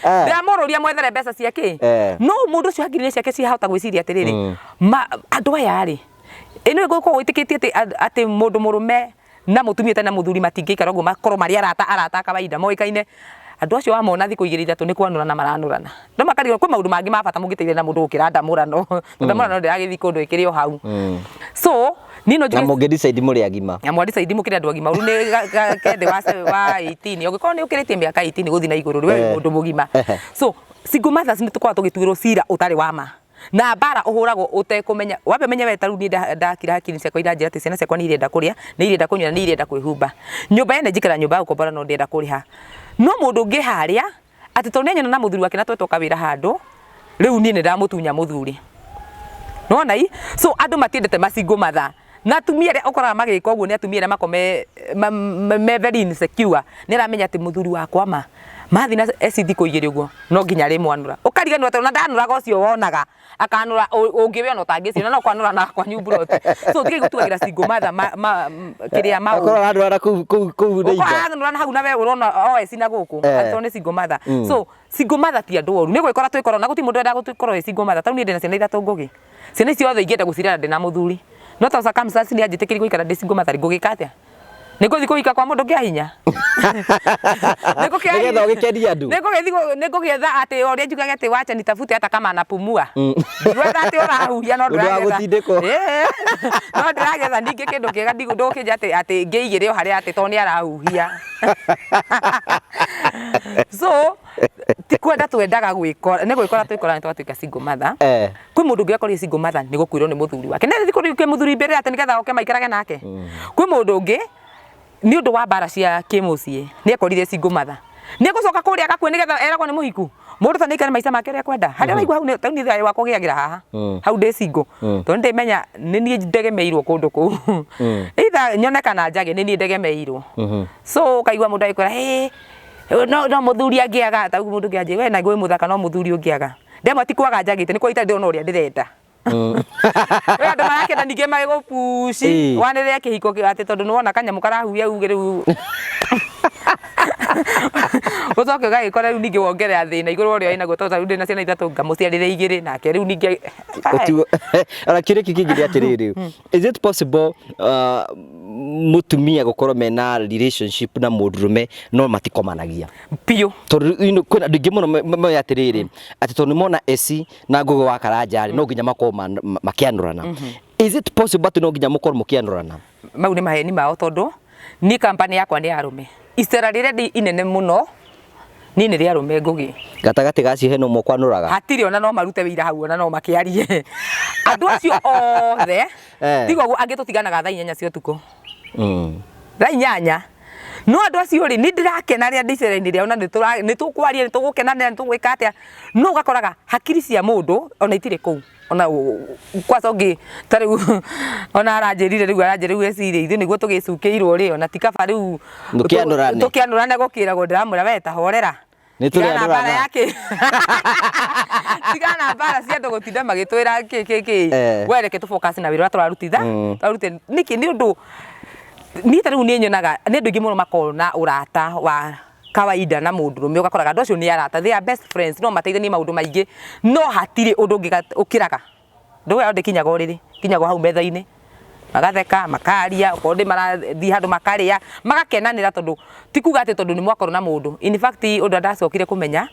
Ndĩramũrũria mwethere mbeca cia kĩ? No mũndũ ũcio hakiri-inĩ ciake ciahota gwĩciria atĩrĩrĩ, ma andũ aya rĩ, ĩ nĩũĩ gũkorwo wĩtĩkĩtie atĩ atĩ mũndũ mũrũme na mũtumia ũtarĩ na mũthuri matingĩikara ũguo makorwo marĩ arata arata a kawaida moĩkaine. Andũ acio wamona thikũ igĩrĩ ithatũ nĩ kwanũrana maranũrana. No makarigwo kwĩ maũndũ mangĩ ma bata mũngĩteithania na mũndũ gũkĩra ndamũrano, tondũ ndamũrano ndĩragĩthiĩ kũndũ ĩkĩrĩ o hau. So niĩ no Na njuge mũngĩ decide mũrĩ agima. Na mwa decide mũkĩrĩ andũ agima, rĩu nĩ ke thĩ wa 18, ũngĩkorwo nĩ ũkĩrĩtie mĩaka 18 gũthiĩ na igũrũ rĩ, we wĩ mũndũ mũgima. So single mothers nĩ tũkoragwo tũgĩtuĩrwo cira ũtarĩ wa ma. Na mbara ũhũragwo ũtekũmenya, wambe ũmenye we ta rĩu niĩ ndakira hakiri ciakwa iranjĩra atĩ ciana ciakwa nĩ irenda kũrĩa, nĩ irenda kũnyua na nĩ irenda kwĩhumba. Nyũmba yene njikaraga nyũmba ya gũkombora no ndĩrenda kũrĩha. No mũndũ ũngĩ harĩa, atĩ tondũ nĩ anyona na mũthuri wake na twetwo kawĩra handũ, rĩu niĩ nĩ ndamũtunya mũthuri. Nĩwona ii? So andũ matiendete ma single mother. Na atumia arĩa ũkoraga magĩka ũguo nĩ atumia arĩa makoragwo me me very insecure. Nĩ aramenya atĩ mũthuri wakwa ma, mathiĩ na eci thikũ igĩrĩ ũguo, no nginya arĩmwanũra. Ũkariganĩrwo atĩ ona ndanũraga ũcio wonaga, akanũra ũngĩ we ona ũtangĩciona no kwanũra na kwanyu mburoti. So tigai gũtuagĩra single mother kĩrĩa maũndũ. Akorwo aranũra na kũu kũu kũu neighbor. Ũkorwo aranũra na hau na we ũrona o eci na gũkũ, atĩ tondũ nĩ single mother. So single mother ti andũ oru, nĩ gwĩkora twĩkora na gũtirĩ mũndũ wendaga gũkorwo wĩ single mother. Ta rĩu niĩ ndĩna ciana ithatũ Ngũgĩ. Ciana ici othe ingĩenda gũcirera ndĩna mũthuri. No ta circumstances nĩ anjĩtĩkĩria gũikara ndĩ single mother rĩ, ngũgĩka atĩa? Nĩ ngũthiĩ kũhika kwa mũndũ kĩa hinya? Nĩgetha ũgĩkenie andũ. Nĩ ngũgĩetha atĩ o ũrĩa njugaga atĩ wacha nitafute hata kama anapumua. Ndigwetha atĩ ũrahuhia no Ũndũ wa ndĩragetha. gũtindĩkwo. Ĩĩ. No ndĩragetha ningĩ kĩndũ kĩega ndũkĩnja atĩ atĩ ngĩigĩre o harĩa atĩ tondũ nĩ arahuhia. So ti kwenda twendaga gwĩkora, nĩ gwĩkora twĩkoraga nĩ twatuĩka single mother. Kwĩ mũndũ ũngĩ akorire single mother nĩ gũkuĩrwo nĩ mũthuri wake. Nĩ athiĩ kũrĩ mũthuri mbere atĩ nĩgetha oke maikarage nake. Kwĩ mũndũ ũngĩ nĩ ũndũ wa mbara cia kĩmũciĩ nĩ ekorire single mother. Nĩ egũcoka kũrĩa agakue nĩgetha eragwo nĩ mũhiku. Mũndũ ta nĩ aikare maica make ũrĩa ekwenda. Harĩa ũraigua hau ta rĩu niĩ thayũ wakwa ũgĩagĩra haha. Hau ndĩ single. Tondũ nĩ ndĩmenya nĩ niĩ ndegemeirwo kũndũ kũu. Either nyone kana njage nĩ niĩ ndegemeirwo. So ũkaigua mũndũ agĩkwĩra hĩ no no mũthuri angĩaga ta ũguo mũndũ ũngĩ anjĩra we na wĩ mũthaka no mũthuri ũngĩaga. Ndemwa ti kwaga njagĩte nĩ kwaga itarĩ ndĩrona ũrĩa ndĩrenda. Kwĩ andũ marakĩenda ningĩ magĩgũpuci wanĩrĩre kĩhiko atĩ tondũ nĩ wona kanyamũ karahuhia uge rĩu. Ũcoke ũgagĩkora rĩu ningĩ wongerera thĩna igũrũ wa ũrĩa wĩnaguo, tondũ ta rĩu ndĩna ciana ithatũ ngamũciarĩre igĩrĩ nake rĩu ningĩ. Ũtigo ona kĩũria kĩngĩ nĩ atĩrĩrĩ, is it possible mũtumia gũkorwo mena relationship na mũndũrũme no matikomanagia? Biũ. Tondũ kwĩna andũ aingĩ mũno moĩ atĩrĩrĩ, atĩ tondũ nĩmona eci na Ngũgĩ wa Karanja rĩ, no nginya makorwo makĩanũrana. Is it possible atĩ no nginya mũkorwo mũkĩanũrana? Mau nĩ maheni mao, tondũ niĩ kampani yakwa nĩ ya arũme. Icera rĩrĩa ndĩ inene mũno niĩ nĩ rĩa arũme, Ngũgĩ. Gatagatĩ gacio hena ũmwe ũkwanũraga? Hatirĩ, ona no marute wĩira hau, ona no makĩarie andũ acio othe. Tiga ũguo angĩ tũtiganaga thaa 8 cia ũtukũ. Thaa 8. No andũ acio rĩ, nĩ ndĩrakena rĩrĩa ndĩ icera-inĩ rĩao na nĩ tũkwaria, nĩ tũgũkenanĩra, nĩ tũgwĩka atĩa, no ũgakoraga hakiri cia mũndũ ona itirĩ kũu. Ona kwaca ũngĩ ta rĩu ona aranjĩrire rĩu, aranjĩra rĩu eciria ithuĩ nĩguo tũgĩcukĩirwo rĩ, ona ti kaba rĩu Mũkĩanũrane. Tũkĩanũrane gũkĩragwo. Ndĩramwĩra, we ta horera. Nĩ Tigana na mbara tũrĩanũrana. yake, tigana na mbara cia andũ gũtinda magĩtwĩra kĩ kĩ kĩ. We reke tũ focus na wĩra ũrĩa tũrarutitha. Tũrarute nĩkĩ? Nĩ ũndũ niĩ ta rĩu nĩ nyonaga nĩ andũ aingĩ mũno makoragwo na ũrata wa kawaida na mũndũrũme, ũgakoraga andũ acio nĩ arata, they are best friends, no mateithanie maũndũ maingĩ, no hatirĩ ũndũ ũngĩ ũkĩraga ndũĩ yao ndĩkinyaga ũrĩrĩ, kinyaga o hau metha-inĩ, magatheka, makaria, okorwo ndĩ marathiĩ handũ makarĩa, magakenanĩra, tondũ ti kuga atĩ tondũ nĩ mwakorwo na mũndũ. In fact, ũndũ ũrĩa ndacokire kũmenya,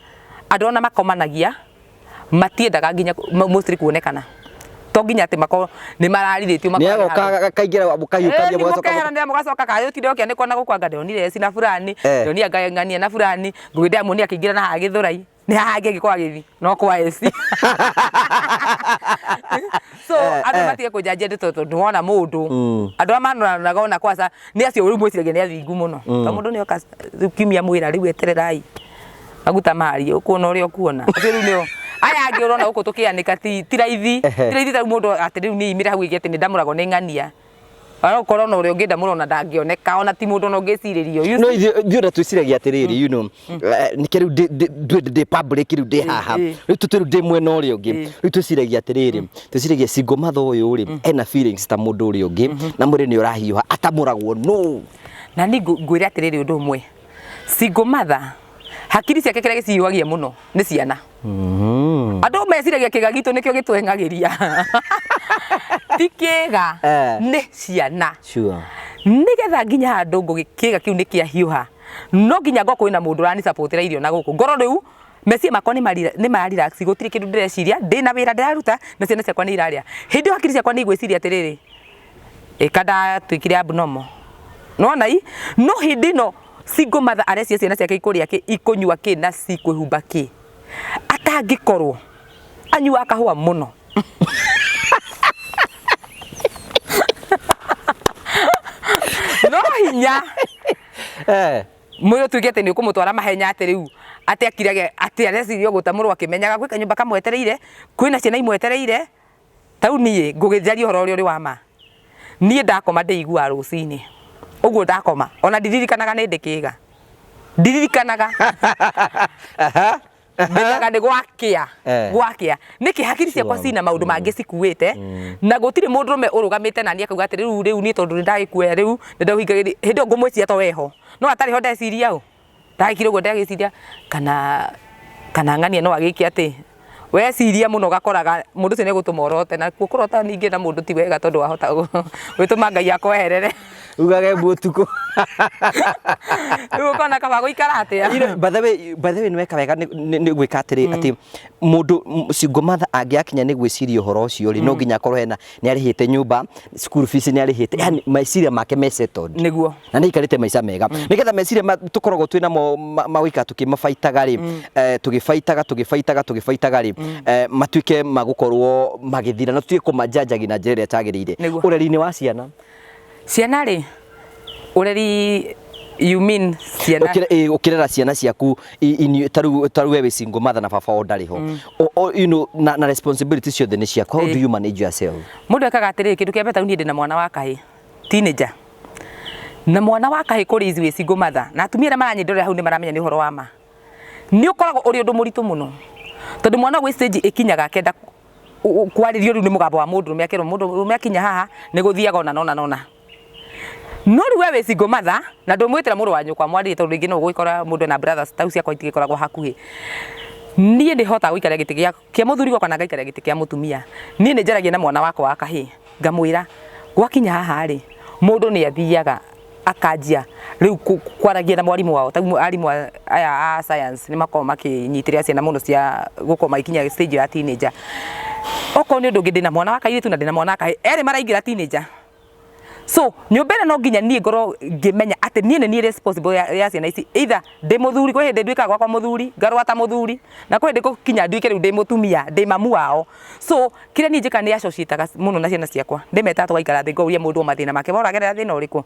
andũ ona makomanagia matiendaga nginya mostly kuonekana, to nginya atĩ makorwo nĩ mararirĩtio. Nĩ agoka akaingĩra mũkahiũkania, mũgacoka mũkeheranĩra, mũgacoka kaĩ ũtinde ũkĩanĩkwo na gũkũ, anga ndonire eci na fulani. Ndonire anga ng'ania na fulani. Ngũgĩ ndĩramuonia akĩingĩra na haha Gĩthũrai, nĩ haha angĩgĩkorwo agĩthiĩ no kwa eci. So andũ matige kũnjanjia ndeto tondũ wona mũndũ. Andũ arĩa manũranaga ona kwaca nĩ acio rĩu mwĩciragia nĩ athingu mũno. To mũndũ nĩ oka rĩu kiumia mwĩra rĩu etererai maguta marie ũkuona ũrĩa ũkuona. Acio rĩu nĩo aya angĩ ũrona gũkũ tũkĩanĩka ti raithi. Ti raithi ta rĩu mũndũ atĩ rĩu nĩ imĩre hau ĩngĩ atĩ nĩ ndamũragwo nĩ ng'ania. Ona ũkorwo na ũrĩa ũngĩ ndamũra ona ndangĩoneka, ona ti mũndũ ona ũngĩcirĩrio. No ithuĩ ona twĩciragia atĩrĩrĩ, nĩkĩo rĩu ndĩ public, rĩu ndĩ haha, rĩu tũtũ rĩu ndĩ mwena ũrĩa ũngĩ. Rĩu twĩciragia atĩrĩrĩ, twĩciragia single mother ũyũ rĩ, ena feelings ta mũndũ ũrĩa ũngĩ na mwĩrĩ nĩ ũrahiũha atamũragwo no. Na niĩ ngwĩre atĩrĩrĩ, ũndũ ũmwe, single mother hakiri ciake kĩrĩa gĩcihiũhagia mũno nĩ ciana. Andũ meciragia kĩga gitũ nĩkĩo gĩtweng'agĩria, ti kĩga. Nĩ ciana. Nĩgetha nginya handũ ngũgĩ kĩga kĩu nĩ kĩahiũha, no nginya ngorwo kwĩna mũndũ ũranisapotĩra irio na gũkũ, ngorwo rĩu meciria makwa nĩ ma relax, gũtirĩ kĩndũ ndĩreciria, ndĩna wĩra ndĩraruta na ciana ciakwa nĩ irarĩa. Hĩndĩ ĩyo hakiri ciakwa nĩ igwĩciria atĩrĩrĩ, ĩka ndatuĩkire abnormal nona i. No hĩndĩ ĩno single mother areciria ciana ciake ikũrĩa kĩ, ikũnyua kĩ na cikwĩhumba kĩ, atangĩkorwo anyuaga kahũa mũno. No hinya mwĩrĩ ũtuĩke atĩ nĩ ũkũmũtwara mahenya, atĩ rĩu atĩ akirage atĩ areciria gũtamũrwo akĩmenyaga gwĩ kanyũmba kamwetereire, kwĩna ciana imwetereire. Ta rĩu niĩ ngũgĩjaria ũhoro ũrĩa ũrĩ wa ma, niĩ ndakoma ndĩiguaga rũcinĩ ũguo ndakoma, ona ndiririkanaga nĩ ndĩ kĩga, ndiririkanaga, menyaga nĩ gwakĩa. Gwakĩa nĩkĩ? Hakiri ciakwa cina maũndũ mangĩ cikuĩte, na gũtirĩ mũndũrũme ũrũgamĩte nani akauga atĩ rĩu niĩ tondũ nĩ ndagĩkuoya, rĩu nĩ ndaũhingagĩria. Hĩndĩ ĩyo ngũmwĩciria to weho, no atarĩ ho ndeciria ũ ndagĩkire ũguo, ndagĩciria kana ng'ania no agĩke atĩ weciria mũno, ũgakoraga mũndũ ũcio nĩ egũtũma ũrote, na kuo kũrota ningĩ na mũndũ ti wega, tondũ wahota gwĩtũma Ngai akweherere. Ugage mbu ũtukũ. Rĩu ũkona kaba gũikara atĩa. By the way, nĩ weka wega nĩ gwĩka atĩrĩ, atĩ mũndũ single mother angĩakinya nĩ gwĩciria ũhoro ũcio rĩ, no nginya akorwo hena nĩ arĩhĩte nyũmba, school fees nĩ arĩhĩte, yani meciria make me settled. Na nĩ aikarĩte maica mega, nĩgetha meciria tũkoragwo twĩ namo ma gũikara tũkĩmabaitaga rĩ, tũgĩbaitaga, tũgĩbaitaga, tũgĩbaitaga rĩ, matuĩke ma gũkorwo magĩthira na tutige kũmajanjagi na njĩra ĩrĩa ĩtagĩrĩire. Ũreri-inĩ wa ciana. Ciana rĩ, ũreri, you mean ciana? Ũkĩrera ciana ciaku ta rĩu we wĩ single mother na baba wao ndarĩ ho. Na responsibility ciothe nĩ ciaku. How do you manage yourself? Mũndũ ekaga atĩrĩrĩ, kĩndũ kĩa mbere, ta rĩu niĩ ndĩna mwana wa kahĩ teenager, na mwana wa kahĩ kũrĩ ici wĩ single mother, na atumia arĩa maranyendorera hau nĩ maramenya nĩ ũhoro wa ma, nĩ ũkoragwo ũrĩ ũndũ mũritũ mũno, tondũ mwana gwĩ stage ĩkinyaga akenda kwarĩrio rĩu nĩ mũgambo wa mũndũrũme, akerwo mũndũrũme akinya haha nĩ gũthiaga ona nona nona. No rĩu we wĩ single mother na ndũmwĩtĩra mũrũ wa nyũkwa mwarĩrie tondũ rĩngĩ no ũgũgĩkora mũndũ ena brothers tau ciakwa itigĩkoragwo hakuhĩ. Niĩ nĩ hotaga gũikarĩra gĩtĩ gĩa kĩa mũthuri wakwa na ngaikarĩra gĩtĩ kĩa mũtumia. Niĩ nĩ njaragia na mwana wakwa wa kahĩĩ ngamwĩra gwakinya haha rĩ, mũndũ nĩ athiaga akanjia rĩu kwaragia na mwarimũ wao. Ta rĩu arimũ aya a science nĩ makoragwo makĩnyitĩrĩra ciana mũno cia gũkorwo magĩkinya stage ya teenager. Okorwo nĩ ũndũ ũngĩ ndĩna mwana wa kairĩtu na ndĩna mwana wa kahĩĩ, erĩ maraingĩra teenager. So nyũmba ĩno no nginya niĩ ngorwo ngĩmenya atĩ niĩ nĩ niĩ responsible ya ciana ici, either ndĩ mũthuri, kwĩ hĩndĩ nduĩkaga gwakwa mũthuri ngarũa ta mũthuri, na kwĩ hĩndĩ gũkinya nduĩke rĩu ndĩ mũtumia ndĩ mamu wao. So kĩrĩa niĩ njĩkaga nĩ associate aga mũno na ciana ciakwa, ndĩmetaga tũgaikara thĩ ngauria mũndũ o mathĩna make, we ũragerera thĩna ũrĩkũ?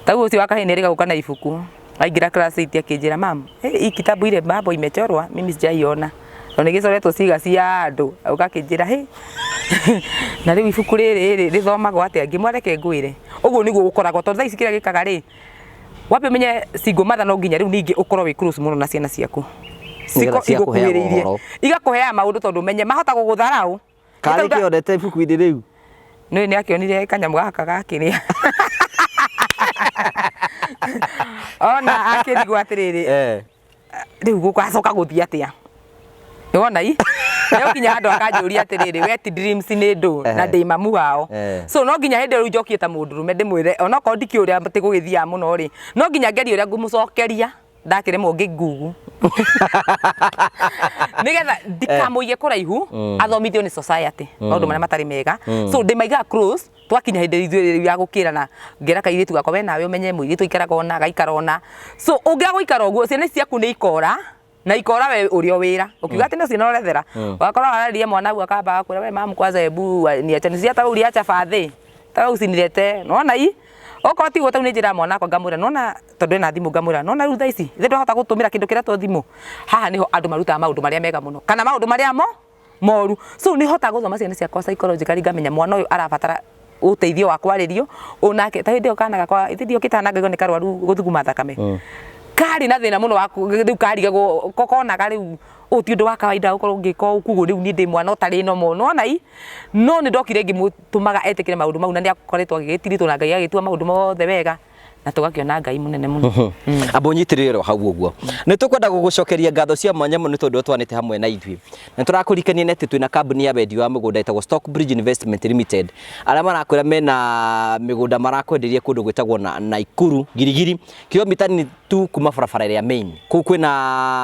Ta rĩu ũcio wa kahĩĩ nĩ erĩga gũka na ibuku, aingĩra class eight akĩnjĩra mum, hii kitabu ile mambo imechorwa mimi sijaiona. Tondũ nĩ gĩcoretwo ciĩga cia andũ, agoka akĩnjĩra hĩ na rĩu ibuku rĩrĩ rĩ rĩthomagwo atĩa? Ngĩmwĩra reke ngwĩre. Ũguo nĩguo gũkoragwo tondũ thaa ici kĩrĩa gĩkaga rĩ, wambe ũmenye single mother no nginya rĩu ningĩ ũkorwo wĩ close mũno na ciana ciaku. Nĩgetha ciakũheaga Igũkuhĩrĩirie. ũhoro. Igakũheaga maũndũ tondũ ũmenye mahota gũgũtharaũ. Karĩ kĩonete ibuku-inĩ rĩu? Nĩ nĩ akĩonire kanyamũ gaka gakĩrĩa. Ona akĩrigwo atĩrĩrĩ, rĩu gũgacoka gũthiĩ atĩa? Nĩwona i? Nĩũkinya handũ akanjũria atĩrĩrĩ, wet dreams nĩ ndũ na ndĩ mamu wao. So no nginya hĩndĩ ĩyo rĩu njokie ta mũndũrũme ndĩmwĩre onokorwo ndikĩũĩ ũrĩa atĩ gũgĩthiaga mũno rĩ, no nginya ngerie ũrĩa ngũmũcokeria ndakĩremwo ngĩ google. Nĩgetha ndikamũige kũraihu athomithio nĩ society maũndũ marĩa matarĩ mega. So ndĩmaigaga close twakinya hĩndĩ ithuĩ ya gũkĩrana ngera kairĩtu gakwa we nawe ũmenye mũirĩtu aikaraga ũna agaikara ũna. So ũngĩaga gũikara ũguo ciana ici ciaku nĩ ikora na ikora we ũrĩ o wĩra ũkiuga atĩ no ciana ũrethera ũgakora wararĩria mwana hau akamba agakwĩra we mamu kwanza hebu niache si hata uliacha fathe ta usinilete nona i okorwo tiguo tau nĩ njĩraga mwana wakwa ngamwĩra nona tondũ ena thimũ ngamwĩra nona rĩu thaa ici ithe ndwahota gũtũmĩra kĩndũ kĩretwo thimũ haha nĩho andũ marutaga maũndũ marĩa mega mũno kana maũndũ marĩa mo moru. So nĩ hotaga gũthoma ciana ciakwa psychologically ngamenya mwana ũyũ arabatara ũteithio wa kwarĩrio onake ta hĩndĩ ĩyo kana gakwa hĩndĩ ĩyo kĩtana ngaigua nĩ karwaru gũthuguma thakame karĩ na thĩna mũno wa rĩu karigagwo konaga rĩu ũyũ ti ũndũ wa kawaida gũkorwo ngĩka ũũ koguo rĩu niĩ ndĩ mwana ũtarĩ normal nĩwona i no nĩ ndokire ngĩmũtũmaga etĩkĩre maũndũ mau na nĩ akoretwo agĩgĩtiritwo na Ngai agĩtua maũndũ mothe wega na tũgakĩona Ngai mũnene mũno. Amba ũnyitĩrĩre hau ũguo. Nĩ tũkwenda gũgũcokeria ngatho cia mwanya mũno nĩ tondũ ũtwanĩte hamwe na ithuĩ. Na tũrakũririkania nĩ atĩ twĩna kambuni ya wendia wa mĩgũnda ĩtagwo Stockbridge Investment Limited. Arĩa marakwĩra mena mĩgũnda marakwenderia kũndũ gwĩtagwo na Naikuru Girigiri, kilomita nini tu kuma barabara ĩrĩa main. Kũu kwĩna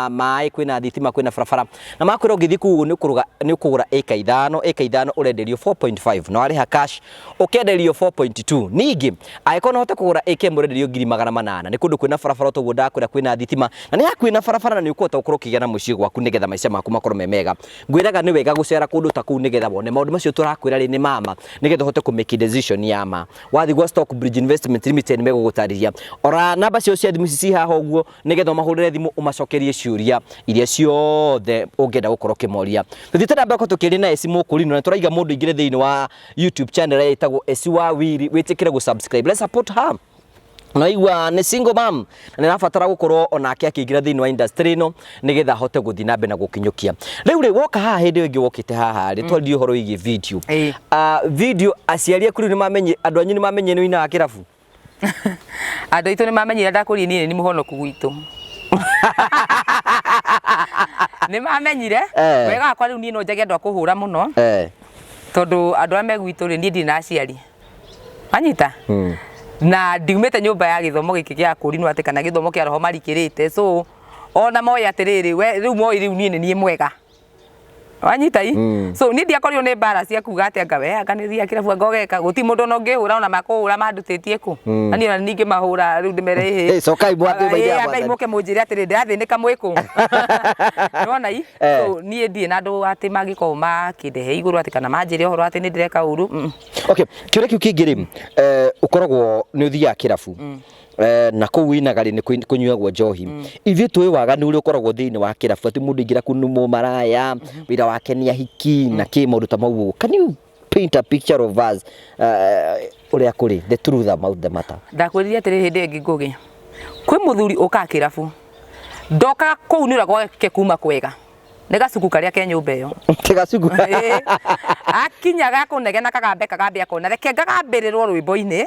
maĩ, kwĩna thitima, kwĩna barabara. Na makwĩra ũngĩthiĩ kũu nĩ ũkũgũra ĩka ithano, ĩka ithano ũrenderio 4.5 na warĩha cash ũkenderio 4.2. Ningĩ angĩkorwo no ũhote kũgũra ĩka ĩmwe ũrenderio 800,000. Nĩ kũndũ kwĩna barabara toguo ndakwĩra kwĩna thitima na nĩ hakuhĩ na barabara na nĩ ũkũhota gũkorwo ũkĩgĩa na mũciĩ gwaku nĩgetha maica maku makorwo me mega. Ngwĩraga nĩ wega gũcera kũndũ ta kũu nĩgetha wone maũndũ macio tũrakwĩra rĩ nĩ ma ma nĩgetha ũhote kũ make decision ya ma. Wathiĩ gwa Stockbridge Investment Limited nĩ megũgũtarĩria. Ora namba ciao cia thimũ ici ci haha ũguo nĩgetha ũmahũrĩre thimũ ũmacokerie ciũria iria ciothe ũngĩenda gũkorwo ũkĩmoria. Tũthiĩte na mbere gũkorwo tũkĩaria na Esi Mũkũrinũ na tũraiga mũndũ aingĩre thĩinĩ wa YouTube channel ĩrĩa ĩtagwo Esi wa Wili wĩtĩkĩre gũ subscribe. Let's support her. Naigua nĩ single mom na nĩ arabatara gũkorwo onake akĩingĩra thĩinĩ wa industry ĩno nĩgetha ahote gũthiĩ na mbere na gũkinyũkia. Rĩu rĩ woka haha hĩndĩ ĩyo ĩngĩ wokĩte haha rĩ twaririe ũhoro wĩgiĩ video. Video aciari aku rĩu nĩmamenyire andũ anyu nĩmamenyire nĩ ũinaga kĩrabu? Andũ aitũ nĩmamenyire ndakũria niĩ nĩ mũhonoku gwitũ. Nĩmamenyire wega wakwa rĩu niĩ no njage andũ a kũhũra mũno tondũ andũ arĩa me gwitũ rĩ niĩ ndirĩ na aciari. Wanyita? Na ndiumĩte nyũmba ya gĩthomo gĩkĩ gĩa kũrinwo atĩ kana gĩthomo kĩa roho marikĩrĩte so ona moĩ atĩrĩrĩ we rĩu moĩ rĩu niĩ nĩ niĩ mwega. Wanyita i? So niĩ ndiakorirwo nĩ mbara cia kuga atĩ anga we anga nĩ thiaga kĩrabu anga ũgeka gũtirĩ mũndũ ona ũngĩhũra ona makũhũra mandutĩtie kũ. Na niĩ ona ningĩ mahũra rĩu ndĩmere ĩhĩ. Ĩ, cokai mwatĩ Ĩ, maithe ya ambai Mwathani. mũke mũnjĩre atĩrĩ ndĩrathĩnĩka mwĩkũ. Nĩwona i? So niĩ ndirĩ na andũ atĩ mangĩkorwo makĩndehe igũrũ atĩ kana manjĩre ũhoro atĩ nĩ ndĩreka ũru. Okay, kĩũria kĩu kĩngĩ rĩ, ũkoragwo nĩ ũthiaga kĩrabu na kũu wĩinaga rĩ nĩ kũnyuagwo njohi. Ithuĩ tũĩ waganu ũrĩa ũkoragwo thĩinĩ wa kĩrabu atĩ mũndũ aingĩra kũu nĩ mũmaraya, wĩra wake nĩ ahiki na kĩ maũndũ ta mau ũguo. Can you paint a picture of us ũrĩa kũrĩ, the truth about the matter? Ndakwĩrire atĩrĩ hĩndĩ ĩngĩ Ngũgĩ, kwĩ mũthuri ũkaga kĩrabu, ndokaga kũu nĩ ũrĩa gwake kuma kwega. Nĩ gacuku karĩa ke nyũmba ĩyo. Ti gacuku. Ĩĩ. Akinya gakũnegena kagambe kagambe akona reke ngagambĩrĩrwo rwĩmbo-inĩ.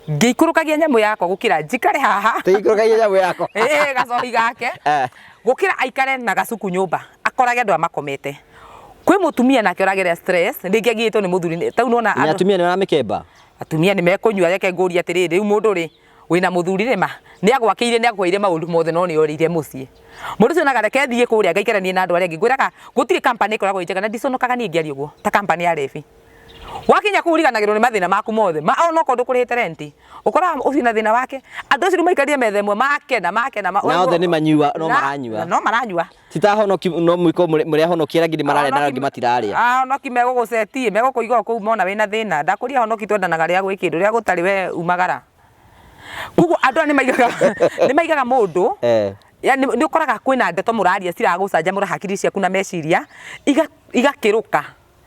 Ngĩikũrũkagia nyamũ yakwa gũkĩra njikare haha. Tĩikũrũkagia nyamũ yakwa. Ĩĩ, gacohi gake. Gũkĩra aikare na gacuku nyũmba akorage andũ aya makomete. Kwĩ mũtumia nake ũragerera stress, rĩngĩ agiyĩtwo nĩ mũthuri tau nĩwona Nginya atumia nĩ maramĩkemba. Atumia nĩ mekũnyua. Reke ngũrie atĩrĩrĩ, rĩu mũndũ rĩ wĩna mũthuri rĩ ma nĩ agwakĩire, nĩ agũheire maũndũ mothe, no nĩ orĩire mũciĩ. Mũndũ ũcio onaga reke thiĩ kũrĩa ngaikaranie na andũ arĩa angĩ. Ngwĩraga gũtirĩ company ĩkoragwo ĩ njega, na ndiconokaga niĩ ngĩaria ũguo, ta company ya Rebi. Wakinya kũu ũriganagĩrwo nĩ mathĩna maku mothe ma onokorwo ndũkũrĩhĩte rent, ũkoraga ũcio na thĩna wake. Andũ acio rĩu maikarire metha ĩmwe makena makena. Na othe nĩ manyua, no maranyua. No maranyua. Ti ta ahonoki no mwĩko mũrĩ ahonoki arĩa angĩ nĩ mararĩa na arĩa angĩ matirarĩa. Ahonoki megũgũcetie, megũkũiga o kũu mona wĩna thĩna. Ndakũria ahonoki twendanaga rĩrĩa gwĩ kĩndũ, rĩrĩa gũtarĩ we umagara. Koguo andũ aya nĩ maigaga mũndũ, yani nĩ ũkoraga kwĩna ndeto mũraria ciragũcanjamũra hakiri ciaku na meciria, igakĩrũka.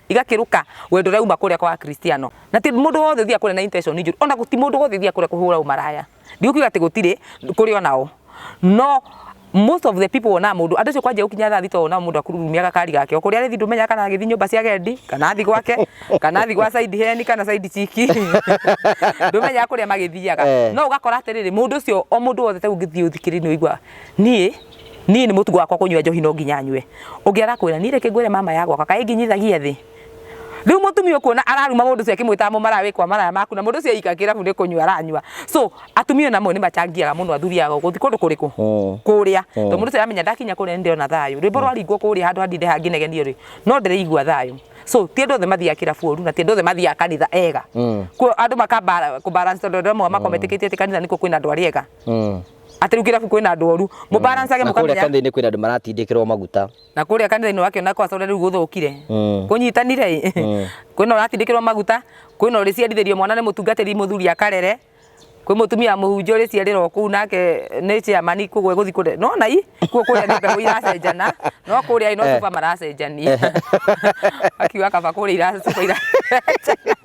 Igakĩrũka wendo ũrĩa uma kũrĩa kwa Akristiano. Na ti mũndũ wothe ũthiaga kũrĩa na intention njũru, ona ti mũndũ wothe ũthiaga kũrĩa kũhũra ũmaraya. Ndigũkiuga atĩ gũtirĩ, kũrĩ onao. No most of the people wonaga mũndũ, andũ acio kwanjia gũkinya thaa thita wonaga mũndũ akururumia gakari gake. O kũrĩa arĩthiĩ ndũmenyaga kana agĩthiĩ nyũmba cia agendi, kana athiĩ gwake, kana athiĩ gwa side hen kana side chick. Ndũmenyaga kũrĩa magĩthiaga. No ũgakora atĩrĩrĩ, mũndũ ũcio o mũndũ wothe ta rĩu ũngĩthiĩ ũthikĩrĩrie nĩ ũraigua niĩ Niĩ nĩ mũtugo wakwa kũnyua njohi no nginya nyue. Ũngĩ arakwĩra niĩ reke ngwĩre mama ya gwakwa kaĩ ĩnginyithagia thĩ. Rĩu mũtumia ũkuona araruma mũndũ ũcio akĩmwĩtaga mũmaraya wĩ kwa maraya maku na mũndũ ũcio eika kĩrabu nĩ kũnyua aranyua. So atumia onamo nĩ machangiaga mũno athuri ao gũthiĩ kũndũ kũrĩkũ? Kũrĩa. Tondũ mũndũ ũcio aramenya ndakinya kũrĩa nĩ ndĩrona thayũ. Rwĩmbo rwaringwo kũrĩa handũ handinde haha ngĩnegenio rĩ, no ndĩraigua thayũ. So ti andũ othe mathiaga kĩrabu ũru na ti andũ othe mathiaga kanitha ega. Kũo andũ maka kũ balance tondũ andũ amwe makoragwo metĩkĩtie atĩ kanitha nĩkuo kwĩna andũ arĩa ega. Atĩ rĩu kĩrabu kwĩna andũ oru mũbarancage. Na kũrĩa mũkamenya kanitha-inĩ kwĩna andũ maratindĩkĩrwo maguta. Na kũrĩa kanitha-inĩ wakĩona kwaca ũrĩa rĩu gũthũkire. Kũnyitanire ĩ. Kwĩna ũratindĩkĩrwo maguta, kwĩna ũrĩciarithĩrio mwana nĩ mũtungatĩri mũthuri akarere, kwĩ mũtumia wa mũhunjia ũrĩciarĩrwo kũu nake nĩ chairman koguo egũthiĩ kũrĩa nona i kuo kũrĩa nĩ mbegũ iracenjana no kũrĩa ĩ no cuba maracenjania akiuga kaba kũrĩa cuba iracenjana.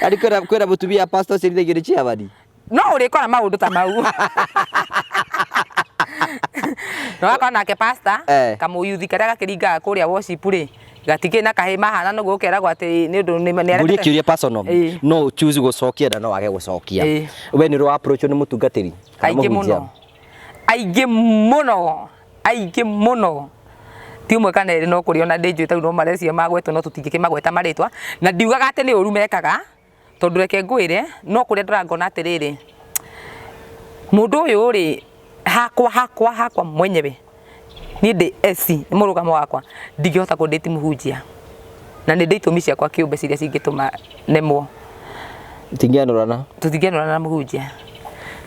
Yaani kwĩna mũtumia wa pastor ũciarithagio nĩ chairman? No ũrĩkora maũndũ ta mau. Na wakora nake pastor kamũyuthi karĩa gakĩringaga kũrĩa worship rĩ, gatikĩrĩ na kahĩĩ mahana nĩguo ũkeragwo atĩ nĩ ũndũ nĩ Ngũrie kĩũria personal. No choose gũcokia na no wage gũcokia. We nĩ ũrĩ wa approach nĩ mũtungatĩri kana Aingĩ mũhunjia? mũno. Aingĩ mũno. Aingĩ mũno. Ti ũmwe kana erĩ no kũrĩ ona ndĩ njũĩ tarĩu no mareciria magwetwo no tũtingĩkĩmagweta marĩtwa. Na ndiugaga atĩ nĩ ũru mekaga. Tondũ reke ngwĩre, no kũrĩa ndora ngona atĩrĩrĩ, mũndũ ũyũ rĩ, hakwa hakwa hakwa mwenyewe, niĩ ndĩ Esi, nĩ mũrũgamo wakwa, ndingĩhota kũ date mũhunjia. Na nĩ ndĩ itũmi ciakwa kĩũmbe ciria cingĩtũma nemwo. Tũtingĩanũrana. Tũtingĩanũrana na mũhunjia.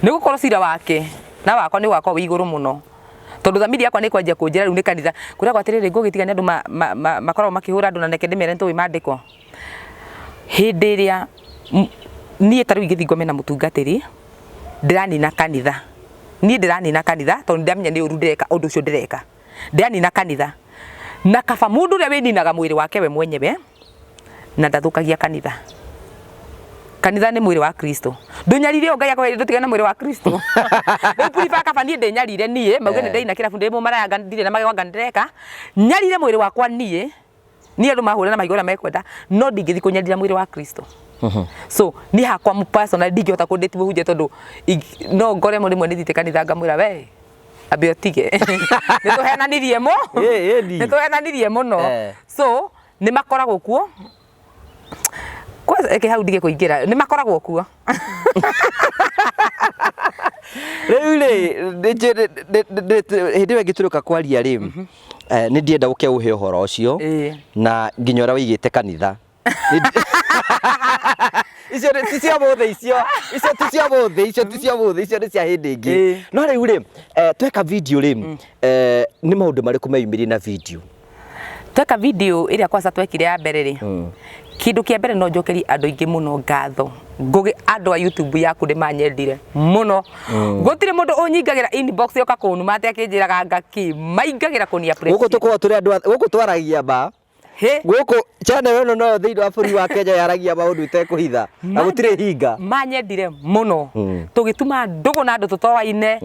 Nĩ gũkorwo cira wake na wakwa nĩ ũgakorwo wĩ igũrũ mũno. Tondũ thamiri yakwa nĩ ĩkwanjia kũnjĩra rĩu nĩ kanitha. Kwĩragwo atĩrĩrĩ, ngũgĩtiga nĩ andũ makoragwo makĩhũra andũ na reke ndĩmere nĩ tũĩ mandĩko. Hĩndĩ ĩrĩa niĩ ta rĩu ingĩthiĩ ngome na mũtungatĩri, ndĩranina kanitha. Niĩ ndĩranina kanitha tondũ nĩndĩramenya nĩ ũru ndĩreka ũndũ ũcio ndĩreka. Ndĩranina kanitha. Na kaba mũndũ ũrĩa wĩninaga mwĩrĩ wake we mwenyewe na ndathũkagia kanitha. Kanitha nĩ mwĩrĩ wa Kristo. Ndũnyarire ũũ Ngai akũheire ndũtigane na mwĩrĩ wa Kristo. Rĩu prefer kaba niĩ ndĩnyarire niĩ, mauge nĩ ndaina kĩrabu ndĩ mũmaraya anga ndirĩ na magego anga nĩndĩreka, nyarire mwĩrĩ wakwa niĩ. Niĩ andũ mahũre na mahiga ũrĩa mekwenda, no ndingĩthiĩ kũnyarira mwĩrĩ wa Kristo. So niĩ hakwa personally ndingĩhota kũ date mũhunjia tondũ no ngore rĩmwe nĩ thiĩte kanitha ngamwĩra we ambe ũtige. Nĩ tũhenanirie nĩ tũhenanirie mũno. So nĩ makoragwo kuo. Kwanza reke hau ndige kũingĩra, nĩ makoragwo kuo. Rĩu rĩ, hĩndĩ ĩyo ĩngĩ tũrĩũka kwaria rĩ, nĩ ndĩrenda ũke ũhe ũhoro ũcio na nginya ũrĩa wĩigĩte kanitha. Icio ti cia mũthĩ icio, icio ti cia mũthĩ, icio ti cia mũthĩ, icio nĩ cia hĩndĩ ĩngĩ. No rĩu rĩ, tweka video rĩ, nĩ maũndũ marĩkũ meyumĩrie na video? Tweka video ĩrĩa kwanza twekire ya mbere rĩ, kĩndũ kĩa mbere no njokerie andũ aingĩ mũno ngatho. Ngũgĩ andũ a YouTube yaku nĩ manyendire mũno. Gũtirĩ mũndũ ũnyingagĩra inbox yoka kũnuma atĩ akĩnjĩraga anga kĩ, maingagĩra kũni appreciate. Gũkũ tũkoragwo tũrĩ andũ a, gũkũ twaragia ma. Hĩ. Gũkũ channel ĩno noyo thĩinĩ wa bũrũri wa Kenya yaragia maũndũ ĩtekũhitha na gũtirĩ hinga. Manyendire mũno. Tũgĩtuma ndũgũ na andũ tũtoaine.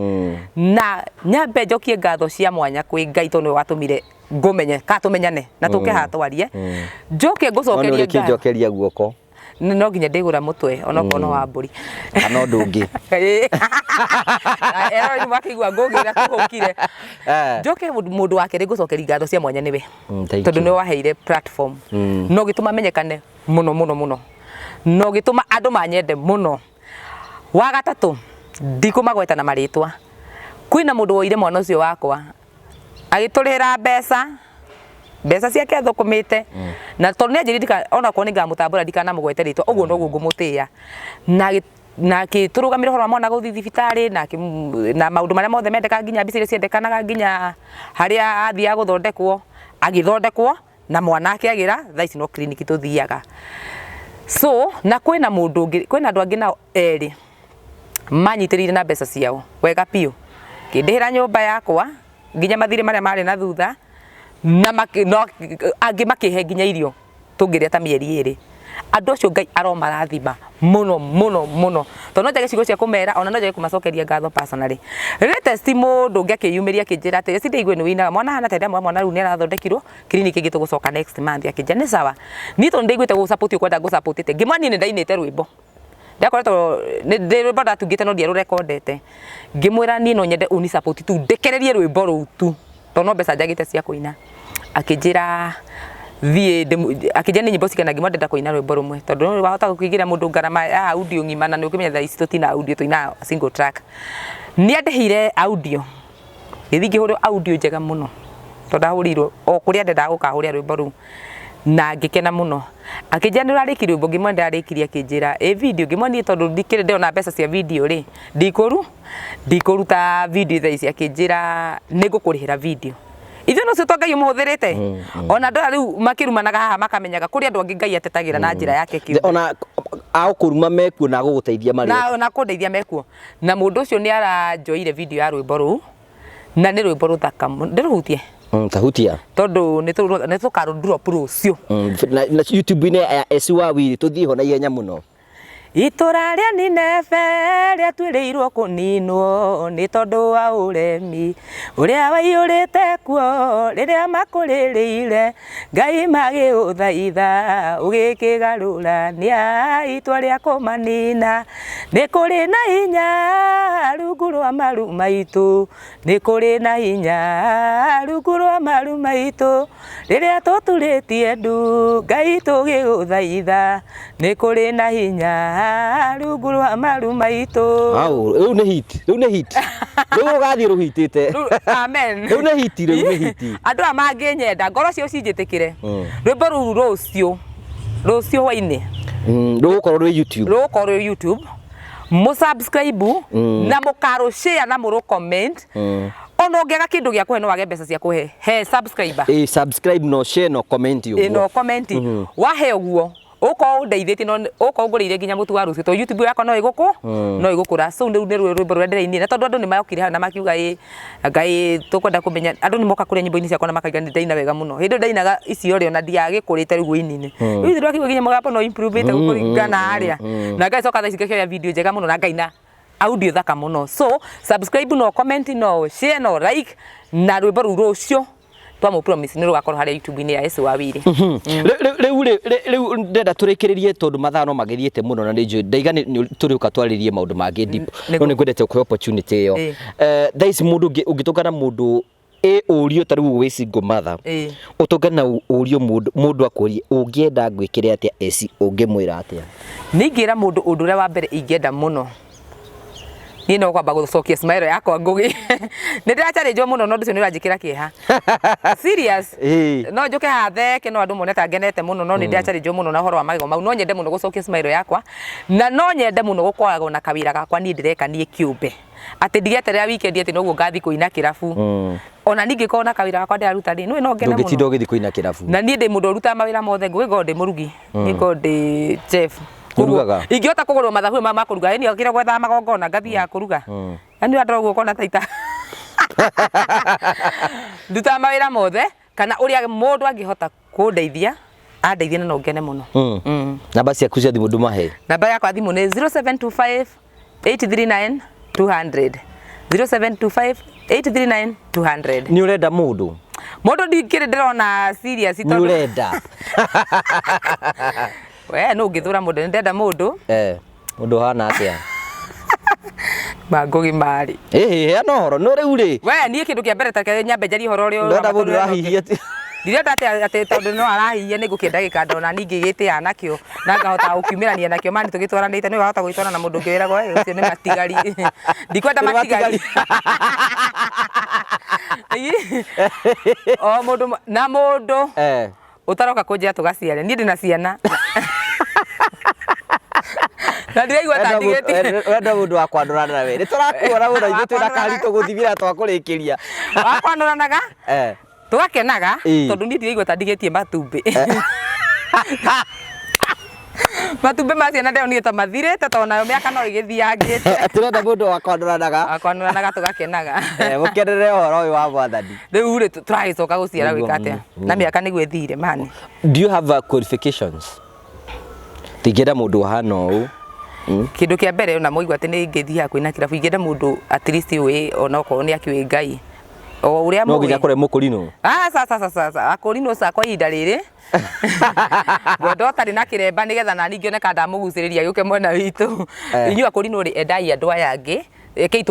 Na nyambe njokie ngatho cia mwanya kwĩ Ngai tondũ nĩwe watũmire ngũmenye kana tũmenyane na tũke haha twarie. Njoke No nĩ ngũcokerie ngatho. ũrĩkĩnjokeria guoko. No nginya ndĩgũra mũtwe onokorwo no wa mbũri. Kana ũndũ ũngĩ. Eroreri makĩigua ngũgĩra kũhũkire. Njoke mũndũ wa kerĩ ngũcokeria ngatho cia mwanya nĩwe. Thank Tondũ you. nĩwe waheire platform. Na ũgĩtũma menyekane mũno mũno mũno. Na ũgĩtũma andũ manyende mũno. Wa gatatũ, ndikũmagweta na marĩtwa. Kwĩna mũndũ woire mwana ũcio wakwa agĩtũrĩhĩra mbeca, mbeca ciake athũkũmĩte, na tondũ nĩ anjĩrire ndika onakorwo nĩ ngamũtambũra ndikanamũgwete rĩtwa, ũguo noguo ngũmũtĩĩa. Na na akĩtũrũgamĩra ũhoro wa mwana gũthiĩ thibitarĩ na na maũndũ marĩa mothe mendekaga nginya mbica iria ciendekanaga nginya harĩa athiaga gũthondekwo, agĩthondekwo na mwana akĩagĩra, thaa ici no clinic tũthiaga. So na kwĩna mũndũ ũngĩ, kwĩna andũ angĩ nao erĩ manyitĩrĩire na mbeca ciao wega biũ, kĩndĩhĩra nyũmba yakwa nginya mathirĩ marĩa marĩ na thutha, na angĩ makĩhe nginya irio tũngĩrĩa ta mĩeri ĩrĩ. Andũ acio Ngai aromarathima mũno mũno mũno, tondũ no njage ciugo cia kũmera, ona no njage kũmacokeria ngatho personally. Latest mũndũ ũngĩ akĩyumĩria akĩnjĩra atĩrĩ, Cindy igue nĩ wĩinaga, mwana ahana atĩa? Ndamwĩra mwana rĩu nĩ arathondekirwo clinic ĩngĩ tũgũcoka next month. Akĩnjĩra nĩ sawa, niĩ tondũ nĩ ndaiguĩte gũ support ũkwenda ngũ support ĩte, ngĩmwĩra niĩ nĩ ndainĩte rwĩmbo. Ndakoretwo ndĩ rwĩmbo ndatungĩte no ndiarũrekondete. Ngĩmwĩra niĩ no nyende ũni support tu ndekererie rwĩmbo rũu tu tondũ no mbeca njagĩte cia kũina. Akĩnjĩra thiĩ akĩnjĩra nĩ nyĩmbo cigana ngĩmwĩra ndĩrenda kũina rwĩmbo rũmwe tondũ nĩ wahota gũkĩigĩra mũndũ ngarama ya audio ng'ima na nĩ ũkũmenya thaa ici tũtinaga audio tũinaga single track. Nĩ andĩhĩire audio. Ngĩthiĩ ngĩhũrwo audio njega mũno tondũ ndahũrĩirwo o kũrĩa ndendaga gũkahũrĩra rwĩmbo rũu na ngĩkena mũno. Akĩnjĩra nĩ ũrarĩkirie rwĩmbo ngĩmwĩra nĩ ndarĩkirie akĩnjĩra ĩ video ngĩmwĩra niĩ tondũ ndikĩrĩ ndĩrona mbeca cia video rĩ ndikũruta video thaa ici akĩnjĩra nĩ ngũkũrĩhĩra video. Ithuĩ no ũcio Ngai ũmũhũthĩrĩte ona andũ aya rĩu makĩrumanaga haha makamenyaga kũrĩ andũ angĩ Ngai atetagĩra na njĩra yake kĩũmbe. Ona agũkũruma mekuo na agũgũteithia marĩ o. Na kũndeithia mekuo. Na mũndũ ũcio nĩ aranjoire video ya rwĩmbo rũu na nĩ rwĩmbo rũthaka mũno. Ndĩrũhutie? Tahutia. Tondũ nĩ tũkarũ drop rũciũ. Na YouTube-inĩ ya Essy Wawiri tũthiĩ ho na ihenya mũno. Itũra rĩa Nineve rĩatuĩrĩirwo kũninwo nĩ tondũ wa ũremi ũrĩa waiyũrĩte kuo rĩrĩa makũrĩrĩire Ngai magĩũthaitha ũgĩkĩgarũrania itua rĩa kũmanina. Nĩ kũrĩ na hinya rungu rwa maru maitũ, nĩ kũrĩ na hinya rungu rwa maru maitũ. Rĩrĩa tũturĩtie ndu Ngai tũgĩgũthaitha, nĩ kũrĩ na hinya rungu rwa maru maitũ. Au, rĩu nĩ hit, rĩu nĩ hit. Rĩu ũgathiĩ rũhitĩte. Amen. Rĩu nĩ hit, rĩu nĩ hit. Andũ aya mangĩnyenda ngoro ciao cinjĩtĩkĩre. Rwĩmbo rũu rũciũ, rũciũ hwainĩ. Rũgũkorwo rwĩ YouTube. Rũgũkorwo rwĩ YouTube. Mũ subscribe na mũkarũ share na mũrũ comment. Ona ũngĩaga kĩndũ gĩa kũhe no wage mbeca cia kũhe he subscriber. Ĩ subscribe no share no comment ũguo. Ĩ no comment. Wahe ũguo ũkorwo ũndeithĩtie no ũkorwo ngũrĩire nginya mũtu wa rũciũ tondũ YouTube yakwa no ĩgũkũ no ĩgũkũra. So rĩu nĩ rwĩmbo rũrĩa ndĩrainire na tondũ andũ nĩ mokire hau na makiuga ĩ Ngai tũkwenda kũmenya andũ nĩ moka kũrĩa nyĩmbo-inĩ ciakwa na makauga nĩ ndaina wega mũno. Hĩndĩ ĩyo ndainaga icio rĩ ona ndiagĩkũrĩte rĩu ũini-inĩ. Rĩu ndĩrakĩigua nginya mũgambo no improve ĩte kũringana na harĩa. Na ngacoka thaa ici ngakĩoya video njega mũno na ngaina audio thaka mũno. So subscribe no comment no share no like na rwĩmbo rũu rũcio twamũ promise nĩ rũgakorwo harĩa YouTube-inĩ ya Essy Wawiri. Rĩu rĩ rĩu ndĩrenda tũrĩkĩrĩrie tondũ mathaa no magĩthiĩte mũno na nĩ njũĩ ndaiga nĩ tũrĩũka twarĩrie maũndũ mangĩ deep no nĩ ngwendete gũkũhe opportunity ĩyo. Thaa ici mũndũ ũngĩtũngana mũndũ ĩ ũrio ta rĩu wĩ single mother ũtũngane na ũrio mũndũ mũndũ akũrie ũngĩenda ngwĩkĩre atĩa Essy ũngĩmwĩra atĩa? Niĩ ingĩra mũndũ ũndũ ũrĩa wa mbere ingĩenda mũno niĩ no kwamba gũcokia smile yakwa ngũgĩ nĩ ndĩracharĩnjwo mũno no ũndũ ũcio nĩ ũranjĩkĩra kĩeha serious no njũke haha theke no andũ mone ta ngenete mũno no nĩ ndĩracharĩnjwo mũno na ũhoro wa magego mau no nyende mũno gũcokia smile yakwa na no nyende mũno gũkoragwo na kawĩra gakwa niĩ ndĩreka niĩ kĩũmbe atĩ ndigeterera weekend atĩ noguo ngathiĩ kũina kĩrabu ona niĩ ingĩkorwo na kawĩra gakwa ndĩraruta rĩ nĩũĩ no ngene mũno Ndũngĩtinda ũgĩthiĩ kũina kĩrabu. Na niĩ ndĩ mũndũ ũrutaga mawĩra mothe ngũgĩ ngorwo ndĩ mũrugi niĩ ngorwo ndĩ chef. Koguo Ũrugaga? ingĩhota kũgũrwo mathaburia maya ma kũruga ĩni okire gwethaga magongona ngathiaga kũruga. Yaani ũrĩa ndora ũguo ũkona ta ita ndutaga mawĩra mothe kana ũrĩa mũndũ angĩhota kũndeithia andeithie na no ngene mũno. Namba ciaku cia thimũ ndũmahe. Namba yakwa ya thimũ nĩ 0725 839 200 0725 839 200. Nĩ ũrenda mũndũ? Mũndũ ndikĩrĩ ndĩrona serious Nĩ ũrenda? We nũ ũngĩthũra mũndũ? Nĩ ndenda mũndũ. Eh, mũndũ ũhana atĩa? Mangũgĩ marĩ. Ĩhĩ, heana ũhoro. No rĩu rĩ. We niĩ kĩndũ kĩa mbere ta nyambe njarie ũhoro ũrĩa Ndĩrenda mũndũ ũrahihia ti. Ndirenda atĩ atĩ tondũ no arahihia nĩ ngũkĩenda gĩkanda ona niĩ ngĩgĩtĩa nakĩo na ngahota gũkiumĩrania nakĩo mani tũgĩtwaranĩte nĩ wahota gũgĩtwarana na mũndũ ũngĩ wĩragwo "Eh, ũcio nĩ matigari. Ndikwenda Nĩ matigari. O mũndũ na mũndũ Eh. ũtaroka kũnjĩra tũgaciare niĩ ndĩna ciana na ndiraigua ta ndigĩtie Wenda mũndũ wa kwandũrana nawe. Nĩ tũrakuona mũno ithuĩ twĩna karitũ gũthimĩra twakũrĩkĩria. wakwanũranaga Eh. tũgakenaga Ĩĩ. tondũ niĩ ndiraigua ta ndigĩtie matumbĩ matumbĩ ma ciana ndĩronire ta mathirĩte tondũ nayo mĩaka no ĩgĩthiangĩte. Tũrenda mũndũ wa kwandũranaga. Wakwanũranaga tũgakenaga. Eh, mũkenerere ũhoro ũyũ wa Mwathani. Rĩu rĩ tũragĩcoka gũciara Nĩguo, gwĩka atĩa na mĩaka nĩguo ĩthire mani. Do you have qualifications? Ndingĩenda mũndũ ũhana ũũ. Kĩndũ kĩa mbere ona mũigua atĩ nĩ ingĩthiĩ hakuhĩ na kĩrabu ingĩenda mũndũ at least ũĩ onokorwo nĩ akĩũĩ Ngai o ũrĩa No nginya mũĩ. kũrĩ mũkũrinũ. Ah, sasa sasa sasa akũrinũ sa kwa ihinda rĩrĩ ngwenda ũtarĩ na kĩremba nĩgetha nani ngĩoneka ndamũgucĩrĩria gĩũke mwena witũ. Eh. Inyuĩ akũrinũ rĩ endai andũ aya angĩ, rekei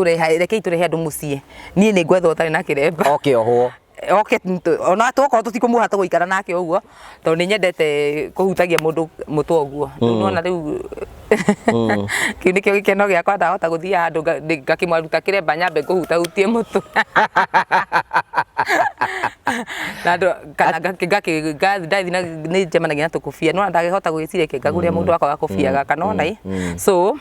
tũrehe andũ mũciĩ, niĩ nĩ ngwetha ũtarĩ na kĩremba. Oke ohwo. Oke ona tokorwo tũtikũmuoha tũgũikara nake ũguo tondũ nĩ nyendete kũhutagia mũndũ mũtwe ũguo. Rĩu nĩwona rĩu kĩu nĩkĩo gĩkeno gĩakwa ndahota gũthiĩ handũ ngakĩmaruta kĩremba nyambe ngũhutahutie mũtwe na andũ kana ndathiĩ na nĩ njemanagia na tũkũbia nĩwona ndangĩhota gwĩciria kĩ ngagũrĩra mũndũ wakwa gakũbia gaka nĩwona ĩ so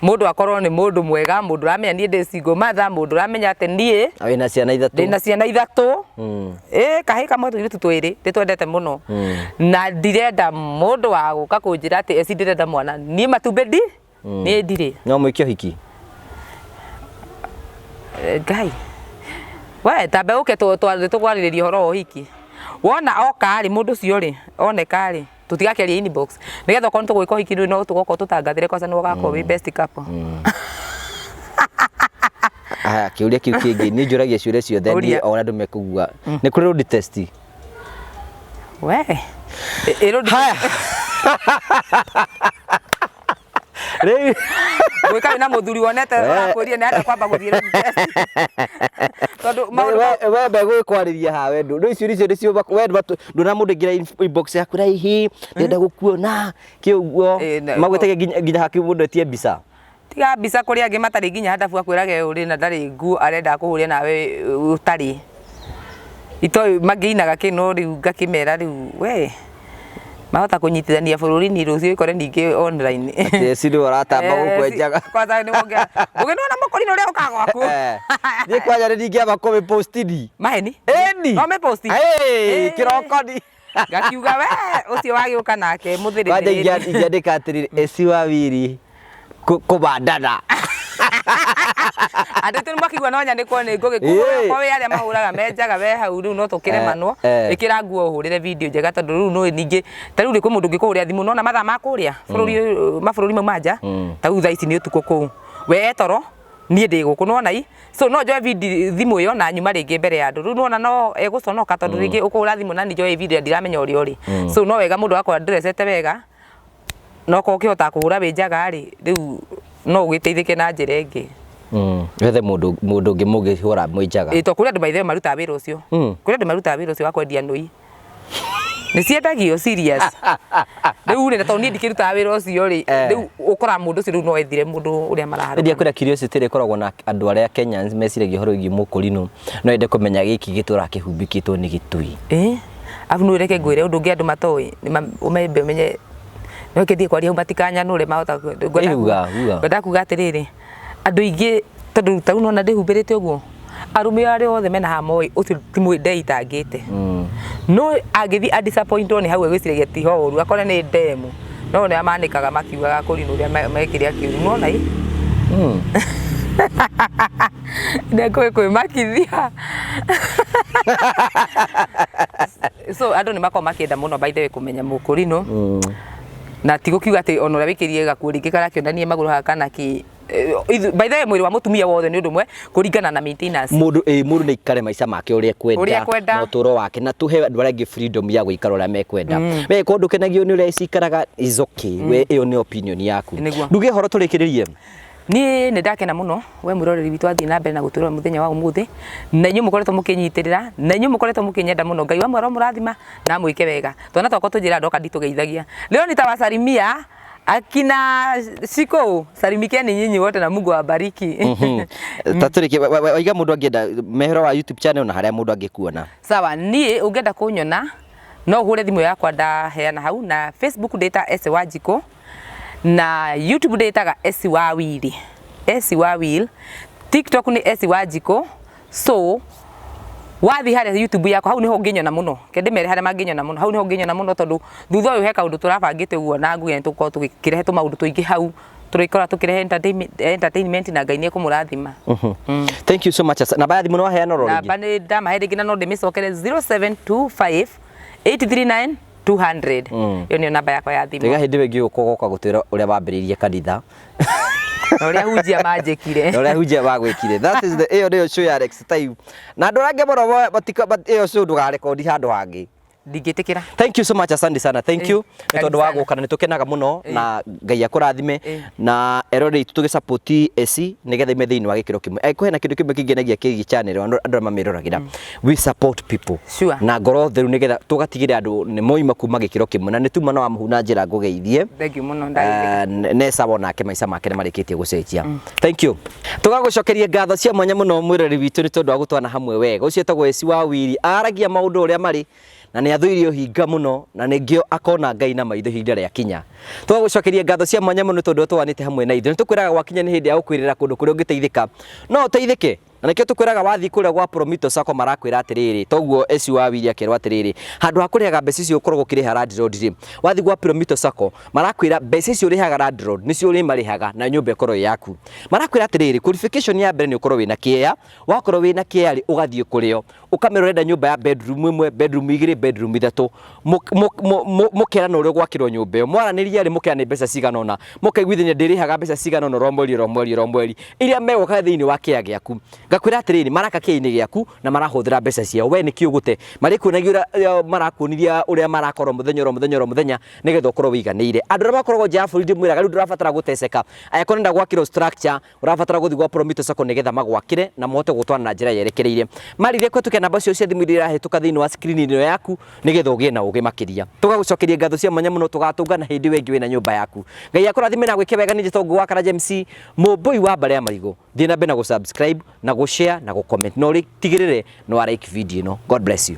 mũndũ akorwo nĩ mũndũ mwega mũndũ ũramenya niĩ ndĩ single mother mũndũ ũramenya atĩ niĩ Wĩna ciana ithatũ. Ndĩna ciana ithatũ. Ĩ kahĩĩ kamwe tũirĩtu twĩrĩ ndĩtwendete mũno. Na ndirenda mũndũ wa gũka kũnjĩra atĩ eci ndĩrenda mwana niĩ matumbĩ ndi niĩ ndirĩ. No mwĩke ũhiki? Eh, Ngai we tambe ũke tũkwarĩrĩria ũhoro wa ũhiki wona oka rĩ mũndũ ũcio rĩ oneka rĩ tũtigakĩaria inbox nĩgetha okorwo nĩtũgwĩka ũhiki rĩu no tũgoka tũtangathĩre kwanza nĩwe ũgakorwo wĩ best couple. Aya, kĩũria kĩu kĩngĩ niĩ njũragia ciũria ciothe niĩ Ũria. o ũrĩa andũ mekũigua. Nĩ kũrĩ road test? We ĩ road Haya. Rĩu gwĩka wĩna mũthuri wonete We. ũrakwĩrire nĩ arenda kwamba gũthiĩ road test tondũ maũndũ we we mbegũkwarĩria haha we ndũ icio icio nĩcio we ndũna mũndũ ingĩra inbox yaku raihi ndĩrenda gũkuona kĩ ũguo Ĩ, na- magwĩtagia nginya nginya hakuhĩ mũndũ etie mbica. Tiga mbica kũrĩ angĩ matarĩ nginya handabu akwĩrage ũrĩ na ndarĩ nguo arenda kũhũria nawe ũtarĩ. Itoĩ mangĩinaga kĩ no rĩu ngakĩmera rĩu we mahota kũnyitithania bũrũri ni rũciũ ĩkore ningĩ online. Atĩ eci nĩwe ũratamba gũkũ enjaga. Kwanza nĩ wongera. Ũgĩnona mũkũrinũ ũrĩa ũkaga gwaku. Eh, Niĩ kwanja nĩ ndingĩamba kũmĩpostini. Maheni? Ĩni. No mĩposti? Ĩĩ, kĩroko-ni. Ngakiuga we ũcio wagĩũka nake mũthĩrĩ. Kwanja ingĩandĩka atĩrĩrĩ eci wa wiri kũbandana. Andũ aitũ nĩmakĩigua no nyandĩkwo nĩ ngũgĩ Ĩĩ. kwa wĩ arĩa mahũraga menjaga we hau rĩu no tũkĩremanwo. Eh, eh. Ĩkĩra nguo ũhũrĩre video njega tondũ rĩu nĩ ningĩ ta rĩu rĩ kwĩ mũndũ ũngĩkũhũrĩra thimũ nona mathaa ma kũrĩa bũrũri mabũrũri mau ma nja ta rĩu thaa ici nĩ ũtukũ kũu we e toro niĩ ndĩ gũkũ nĩwona i so no njoe video thimũ ĩyo na nyuma rĩngĩ mbere ya andũ rĩu nĩwona no egũconoka tondũ rĩngĩ ũkũhũra thimũ na nĩ njoe video ndiramenya ũrĩa ũrĩ so no wega mũndũ agakorwo ndrecete wega no korwo ũkĩhota kũhũra wĩ njaga rĩ rĩu no ũgĩteithĩke na njĩra ĩngĩ. Wethe mũndũ mũndũ ũngĩ mũngĩhũra mwĩ njaga. Ĩ to kũrĩ andũ by the way marutaga wĩra ũcio. Kũrĩ andũ marutaga wĩra ũcio wa kwendia nũi. Nĩ ciendagio serious. Rĩu rĩ na tondũ niĩ ndikĩrutaga wĩra ũcio rĩ rĩu ũkoraga mũndũ ũcio rĩu no ethire mũndũ ũrĩa maraharũka. Ndia kwĩra curiosity ĩrĩa ĩkoragwo na andũ arĩa Kenyans meciragia ũhoro wĩgiĩ mũkũrinũ no ende kũmenya gĩkĩ gĩtũraga kĩhumbĩkĩtwo nĩ gĩtui. Ĩ arabu nĩ reke ngwĩre ũndũ ũngĩ andũ matoĩ ũmembe ũmenye no kĩthiĩ kwaria hau matikanyanũre mahota Ĩ, uga, uga. Ngwenda kuga atĩrĩrĩ andũ aingĩ tondũ ta rĩu nĩwona ndĩhumbĩrĩte ũguo arũme arĩa othe mena haha moĩ ũcio ti ndeitangĩte no angĩthiĩ a disappointwo nĩ hau egwĩciragia ti ho ũru akore nĩ ndemu no nĩ amanĩkaga makiugaga kũrinũ ũrĩa mekĩrĩa kĩũru nĩwona ĩ ndekũĩ kwĩmakithia so andũ nĩ makoragwo makĩenda mũno by the way kũmenya mũkũrinũ na ti gũkiuga atĩ ona ũrĩa wĩkĩrire gakuo rĩngĩ karakĩonania magũrũ haha kana kĩ By the way, mwĩrĩ wa mũtumia wothe nĩ ũndũ ũmwe kũringana na maintenance. Mũndũ ĩ mũndũ nĩ aikare maica make ũrĩa ekwenda. Ũrĩa ekwenda. Na ũtũũro wake, na tũhe andũ arĩa angĩ freedom ya gũikara ũrĩa mekwenda. We korwo ndũkenagio nĩ ũrĩa cikaraga, is okay, we ĩyo nĩ opinion yaku. Nĩguo. Nduge ũhoro tũrĩkĩrĩrie. Niĩ nĩ ndakena mũno we mwĩroreri witũ athiĩ na mbere na gũtwĩrora mũthenya wa ũmũthĩ, na inyuĩ mũkoretwo mũkĩnyitĩrĩra, na inyuĩ mũkoretwo mũkĩnyenda mũno. Ngai wa mwero mũrathima na amwĩke wega. Twana twakwa tũnjĩra ndoka nditũgeithagia. Leo nitawasalimia akina Shiko, salimikeni nyinyi wote na Mungu awabariki. Ta tũrĩkie, waiga mũndũ angĩenda mehero wa YouTube channel na harĩa mũndũ angĩkuona. Sawa, niĩ ũngĩenda kũnyona no ũhũre thimũ yakwa ndaheana hau, na Facebook ndĩta Ese Wanjikũ, na YouTube ndĩtaga Esi wa Wili, Esi wa Will, TikTok nĩ Esi Wanjikũ. So wathiĩ harĩa YouTube yakwa, hau nĩho ũngĩnyona mũno. Ke ndĩmere harĩa mangĩnyona mũno, hau nĩho ũngĩnyona mũno, tondũ thutha ũyũ he kaũndũ tũrabangĩte ũguo na nguge nĩ tũgũkorwo tũgĩkĩrehe tũmaũndũ tũingĩ hau, tũrĩkorwo tũkĩrehe entertainment na Ngai nĩ ekũmũrathima. Thank you so much. Namba ya thimũ nĩ waheana oro rĩngĩ? Namba nĩ ndamahe rĩngĩ na no ndĩmĩcokere, 0725 839 200. Ĩyo nĩyo namba yakwa ya thimũ. Tiga hĩndĩ ĩyo ĩngĩ ũka ũgoka gũtwĩra ũrĩa wambĩrĩirie kanitha na ũrĩa hunjia manjĩkire. Na ũrĩa hunjia magwĩkire. That is the ĩyo nĩyo show ya Alex Time, na andũ arĩa angĩ mũno ĩyo show ndũgarekondi handũ hangĩ. Ndingĩtĩkĩra. Thank you so much, asante sana, thank you nĩ tondũ wa Karibu sana. gũka, na nĩ tũkenaga mũno, na Ngai akũrathime. Na eroreri itũ, tũgĩsupport eci nĩgetha ime thĩinĩ wa gĩkĩro kĩmwe. Angĩkorwo hena kĩndũ kĩmwe kĩngenagia kĩgiĩ channel, andũ arĩa mamĩroragĩra, we support people Sure. na ngoro theru, nĩgetha tũgatigĩrĩra andũ nĩ moima kuma gĩkĩro kĩmwe, na nĩ tuma na wa mũhu na njĩra ngũgeithie. Thank you mũno, ndagĩrĩka. Nesa wonake maica make nĩ marĩkĩtie gũcenjia. Thank you. Tũgagũcokeria ngatho cia mwanya mũno, mwĩrori witũ, nĩ tondũ wa gũtwana hamwe wega. Ũcio etagwo Eci wa Wiri, aragia maũndũ ũrĩa marĩ, na nĩ athũire ũhinga mũno, na nĩngĩo akona Ngai na maitho ihinda rĩa kinya. Tũgagũcokeria ngatho cia mwanya mũno tondũ twanĩte hamwe na ithuĩ. Nĩ tũkwĩraga gwakinya nĩ hĩndĩ ya gũkwĩrĩra kũndũ kũrĩa ũngĩteithĩka, no ũteithĩke, na nĩkĩo tũkwĩraga wathiĩ kũrĩa gwa Promito Sacco marakwĩra atĩrĩrĩ, toguo Eci wa Wiri akerwo atĩrĩrĩ, handũ ha kũrĩhaga mbeca icio ũkoragwo ũkĩrĩha landlord rĩ, wathiĩ gwa Promito Sacco marakwĩra mbeca icio ũrĩhaga landlord nĩcio ũrĩmarĩhaga na nyũmba ĩkorwo ĩ yaku. Marakwĩra atĩrĩrĩ, qualification ya mbere nĩ ũkorwo wĩna kĩea. Wakorwo wĩna kĩea rĩ, ũgathiĩ kũrĩo ũkamera ũrenda nyũmba ya bedroom ĩmwe, bedroom igĩrĩ, bedroom ithatũ. Mũkerana ũrĩa ũgwakĩrwo nyũmba ĩyo, mwaranĩria rĩ, mũkerana nĩ mbeca cigana ũna, mũkaiguithania ndĩrĩhaga mbeca cigana ũna oro mweri, oro mweri, oro mweri, iria megũka thĩinĩ wa kĩea gĩaku. Ngakwĩra atĩrĩrĩ, maraka kĩea-inĩ gĩaku na marahũthĩra mbeca ciao, we nĩkĩ ũgũte? Marĩkuonagia ũrĩa marakuoniria ũrĩa marakorwo mũthenya oro mũthenya oro mũthenya, nĩgetha ũkorwo wĩiganĩire. Andũ arĩa makoragwo nja ya bũrũri, ndĩmwĩraga rĩu ndũrabatara gũteceka. Angĩkorwo nĩenda gwakĩrwo structure, ũrabatara gũthiĩ gwa Promito Sacco nĩgetha magwakĩre na mahote gũtwara na njĩra yerekereire. Marire kũhetũkia namba cio cia thimũ iria irahĩtũka thĩinĩ wa screen ĩno yaku, nĩgetha ũgĩe na ũgĩ makĩria. Tũgagũcokeria ngatho cia mwanya mũno, tũgatũngana hĩndĩ ĩyo ĩngĩ wĩna nyũmba yaku. Ngai akũrathime na gwĩke wega. Nĩ njĩtagwo Ngũgĩ wa Karanja MC, mũmbũi wa mbarĩ ya marigũ. Thiĩ na mbere na gũ-subscribe na gũ-share na gũ-comment, na ũtigĩrĩre nĩ wa like video ĩno. God bless you.